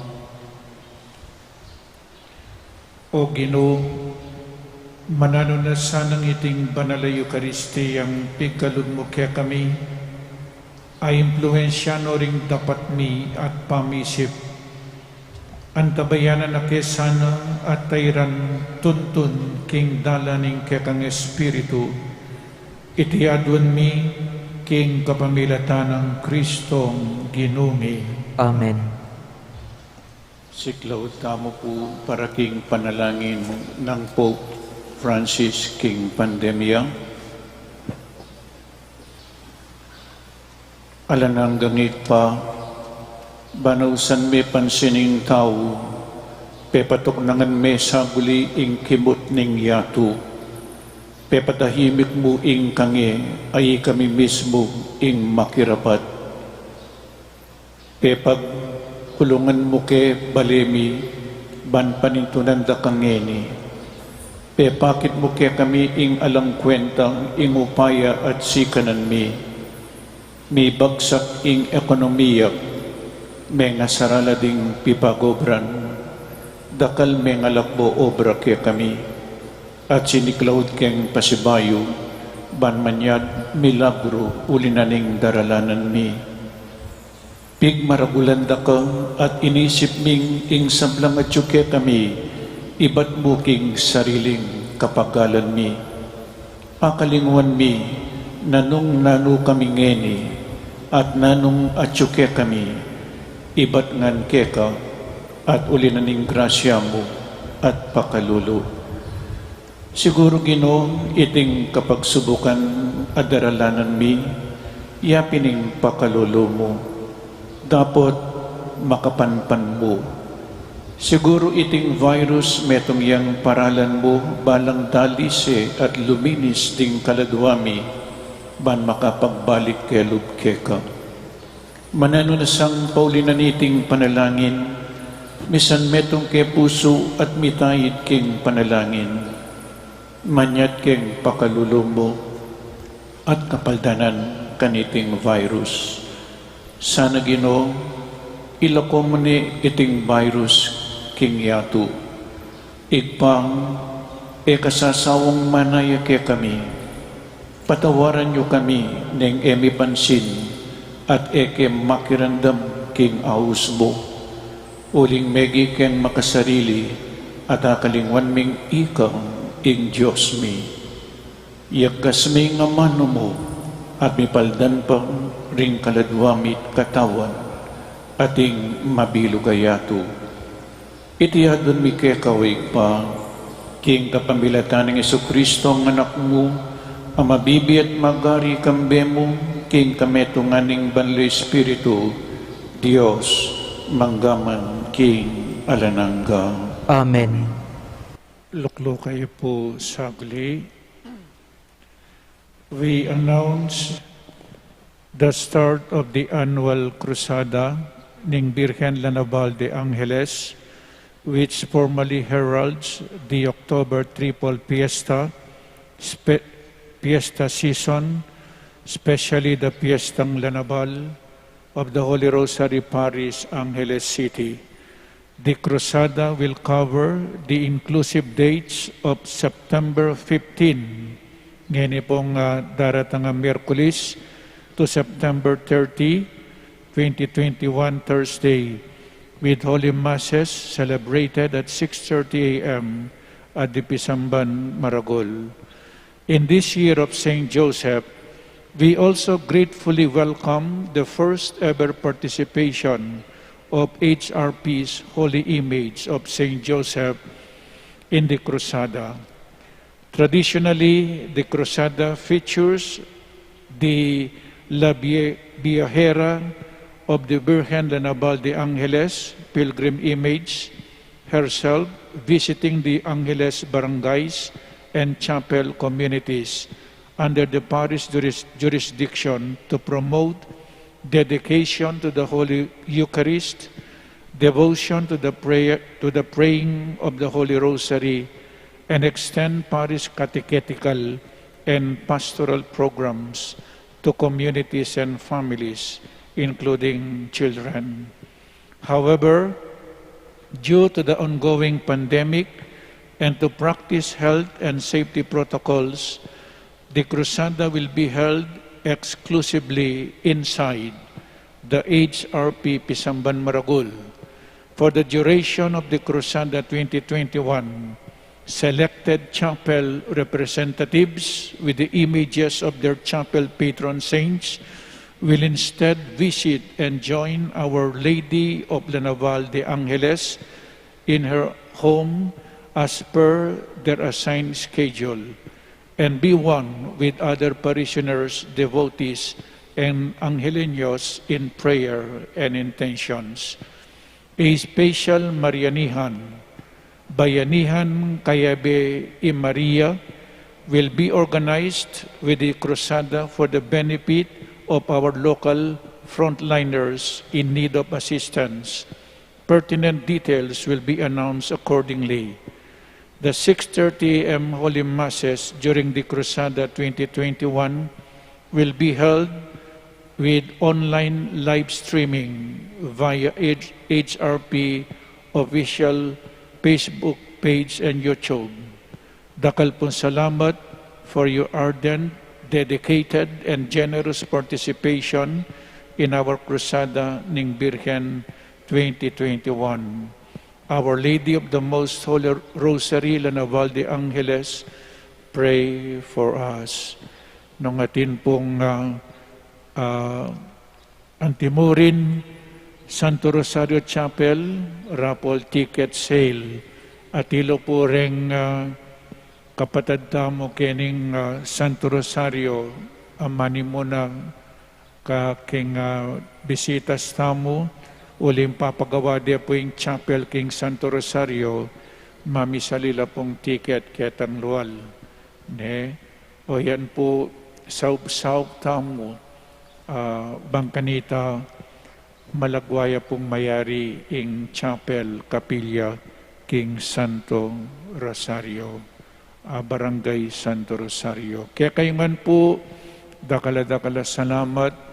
O Ginu, mananu na sanang iting banal a Eukaristiyang pigkalub mu kekami, a impluensya no ring dapat mi at pamisip, Antabayanan na ke sana at tairan tuntun king dalan ning kekang Espiritu, iti aduan mi king kapamilatan nang Kristong Ginu mi. Amen. Siklaud tamu pu para king panalangin nang Pope Francis king pandemya. Alang anggang Ibpa, ban ausan me pansin ing tau, pepatuknangan me saguli ing kimut ning yatu, pepatahimik mu ing kange, a ikami mismu ing makirapat. Pepagkulungan mu ke bale mi, ban panintunan da ka ngeni. Pepakit mu kekami ing alang kwenta ing upaya at sikanan mi. Mibagsak ing ekonomiya, mengasarala ding pipagobran, dakal mengalakbo obra kekami, at siniklaud keng pasibayu, ban manyad milagru uli na ning daralanan mi. Pigmaragulan da ka at inisip ming ing sablang atyu kekami, ibat mu king sariling kapagalan mi. Akalingwan mi, nanung nanu kami ngeni, at nanung atyu kekami, ibat ngan keka, at uli na ning grasya mu, at pakalulu. Siguru, Ginu, iting kapagsubukan a daralanan mi, ya pin ing pakalulu mu, dapot makapanpan mu. Siguru iting virus metung yang paralan mu balang dalise at luminis ding kaladua mi, ban makapagbalik kelub keka. Mananu na sang pauli na niting panalangin, misan metung ke pusu at mitaid king panalangin, manyad keng pakalulu mu at kapaldanan kaniting virus. Sana, Ginu, ilako mu ne iting virus king yatu. Ibpa, e ka sasawang manaya kekami. Patawaran yu kami neng e mi pansin at e ke makiramdam king aus mu. Uling megi keng makasarili at akalingwan ming ika ing Dios mi. Yagas me ing amanu mu at mipaldan pa ring kaladua mi't katawan at ing mabilug a yatu. Iti aduan mi keka, O Ibpa, king kapamilatan nang Jesucristo a Anak mu, a mabibie at magari kambe mu, king kametungan ning Banal a Espiritu, Dios, mangga man king alang angga. Amen. Lukluk kayu pu saglit. We announce the start of the annual Cruzada ning Birhen la Naval de Angeles, which formally heralds the October Triple Fiesta, spe-, Fiesta season, especially the Fiestang La Naval of the Holy Rosary Parish, Angeles City. The Cruzada will cover the inclusive dates of September fifteen, ngeni pong, ah, daratang a Miyerkules, to September thirty, twenty twenty-one, Thursday, with Holy Masses celebrated at six thirty A M at the Pisamban Maragul. In this year of Saint Joseph, we also gratefully welcome the first ever participation of H R P's Holy Image of Saint Joseph in the Cruzada. Traditionally, the Cruzada features the La Vie-, Viajera of the Virgen La Naval de Angeles pilgrim image, herself visiting the Angeles barangays and chapel communities under the parish juris-, jurisdiction to promote dedication to the Holy Eucharist, devotion to the prayer, to the praying of the Holy Rosary, and extend parish catechetical and pastoral programs to communities and families, including children. However, due to the ongoing pandemic and to practice health and safety protocols, the Cruzada will be held exclusively inside the H R P Pisamban Maragul. For the duration of the Cruzada twenty twenty-one, selected chapel representatives with the images of their chapel patron saints will instead visit and join Our Lady of La Naval de Angeles in her home as per their assigned schedule, and be one with other parishioners, devotees, and Angeleños in prayer and intentions. A special Marianihan, Bayanihan Cayabe y Maria, will be organized with the Cruzada for the benefit of our local frontliners in need of assistance. Pertinent details will be announced accordingly. The six thirty A M Holy Masses during the Cruzada twenty twenty-one will be held with online live streaming via H-, H R P official Facebook page and YouTube. Dakal pung salamat for your ardent, dedicated, and generous participation in our Cruzada ning Birhen twenty twenty-one. Our Lady of the Most Holy Rosary, La Naval de Angeles, pray for us. Nung atin pung, ah, ah, Antimurin, Santo Rosario Chapel, raffle ticket sale. Atilu pu reng, ah, kapatad tamu kening, ah, Santo Rosario, amani mu na ka king, ah, bisitas tamu, uling papagawa de pu ing chapel king Santo Rosario, mamisali la pung ticket ketang lual. Ne? O yan pu, saup-saup tamu, ah, bang kanita malagwa ya pung mayari ing chapel, kapilya, king Santo Rosario, ah, Barangay Santo Rosario. Kekayu ngan pu, dakal a dakal a salamat,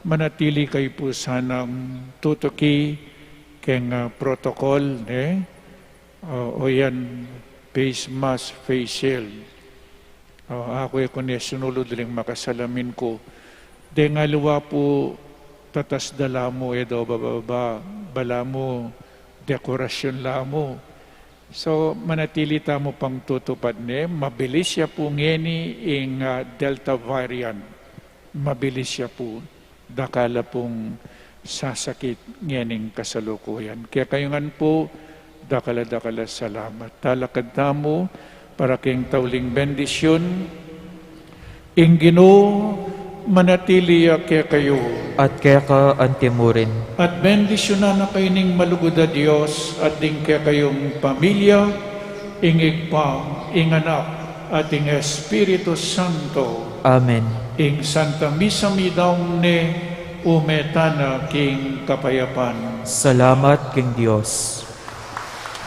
manatili kayu pu sanang tutuki keng, ah, protocol, ne? O, o yan, face mask, face shield. O, aku e ku ne sinulud uling makasalamin ku. Deng aliwa pu tatas da la mu, e da baba, bala mu dekorasyun la mu. So, manatili tamu pang tutupad ne, mabilis ya pu ngeni ing, ah, Delta variant. Mabilis ya pu, dakal a pung sasakit ngening kasalukuyan. Kekayu ngan pu, dakal a dakal a salamat. Talakad tamu para king tauling bendisyun. Ing Ginu manatili ya kekayu. At keka antimurin. At bendisyunan na kayu ning malugud a Dios, at ding kekayung pamilya, ing Ibpa, ing Anak, at ing Espiritu Santo. Amen. Ing Santa Misa midaun ne, ume tana king kapayapan. Salamat king Dios.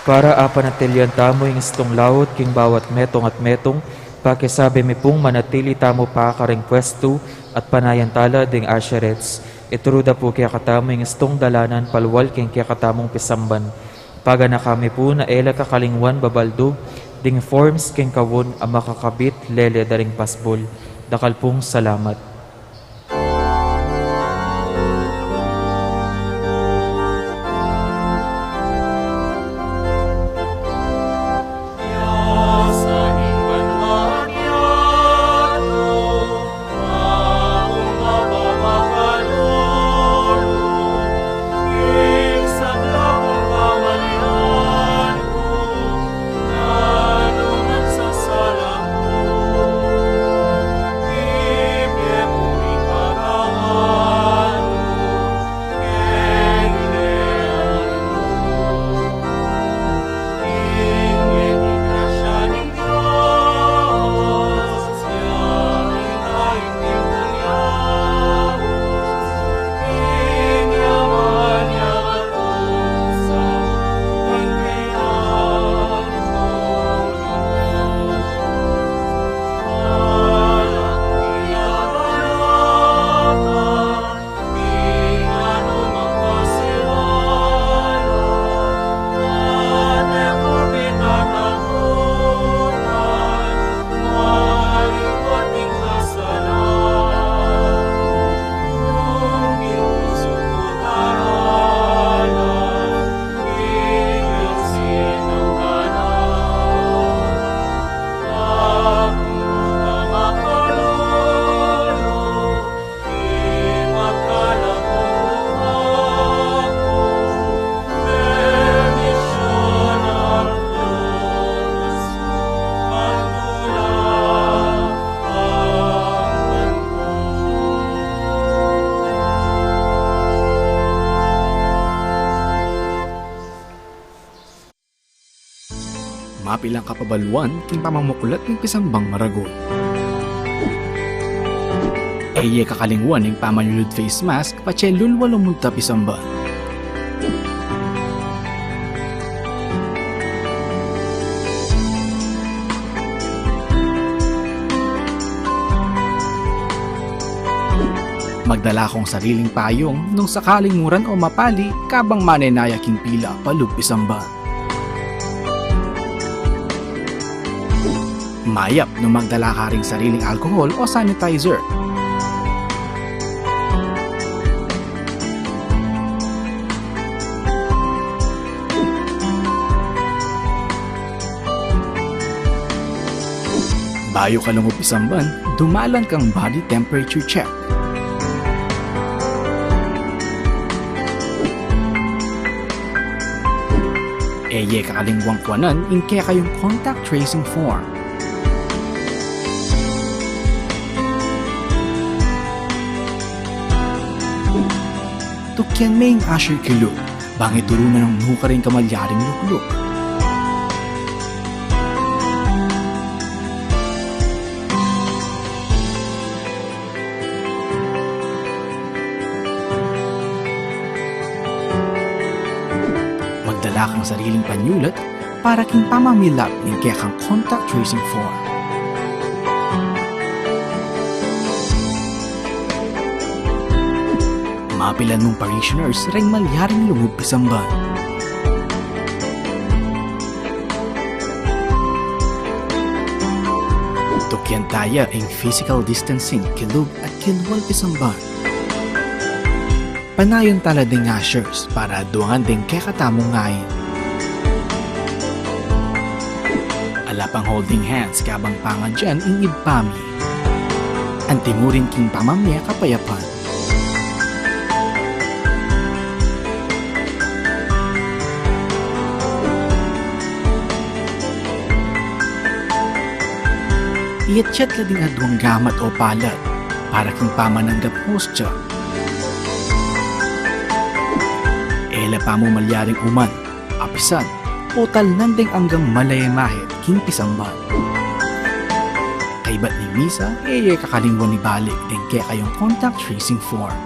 Para apanatilian tamu ing istung laut king bawat metung at metung, pakisabi mi pung manatili tamu pa karing pwestu at panayan tala ding usherettes. Ituru da pu kekatamu ing istung dalanan palual king kekatamung pisamban. Paganaka mi pu na e la kakalingwan babaldug ding forms king kaun a makakabit lele da ring pasbul. Dakal pung salamat. Mapilan kapabaluan king pamamuklat ning pisambang maragul. E ye kakalingwan ing pamanyulud face mask patse lulwa lumunta pisamban. Magdala kang sariling payung nung sakaling muran o mapali kabang manenaya king pila palub pisamban. Mayap nung magdala ka ring sariling alcohol o sanitizer. Bayu ka lungub pisamban, dumalan kang body temperature check. E ye kakalingwan kuanan ing kekayung contact tracing form. Tukian me ing usher kilub, bang ituru na nung nukarin ka malyaring lukluk. Magdala kang sariling panyulat para king pamamilap ning kekang contact tracing form. Mapilan mung parishioners reng malyaring lungub pisamban. Tukian taya ing physical distancing kilub at kilwal pisamban. Panayan tala ding ushers para aduangan ding kekatamung ngain. Ala pang holding hands kabang pangadyan ing ibpa mi. Antimurin king pamamie kapayapan. Iyatyat la ding aduang gamat o palad para king pamananggap hostya. E la pamu malyaring uman, apisan, o talnan deng anggang malaya mahit king pisamban. Kaybat ning misa, e ye kakalingwan ibalik deng kekayung contact tracing form.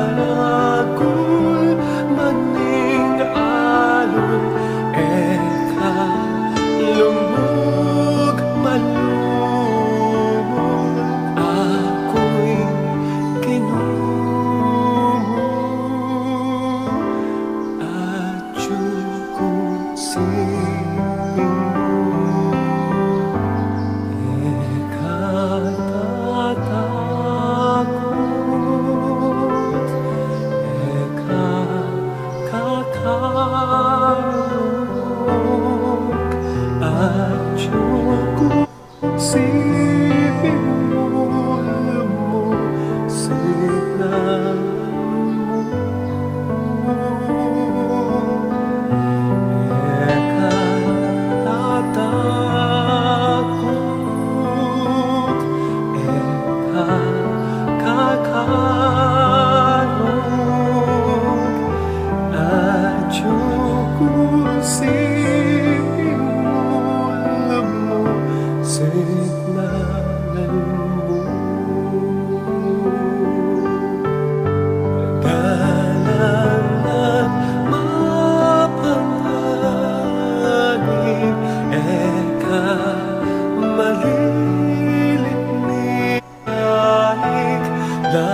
Maragul man ing alun, e ka lumug malumug, aku ing Ginu mu, atyu ku siping mu. E ka tatakut, e ka kakarung, atyu ku siping mu, lumusid na mu. E ka tatakut, e ka kakarung, atyu ku siping mu, lumusid na mu. Dalan nang mapanganib, e ka malilitnik, la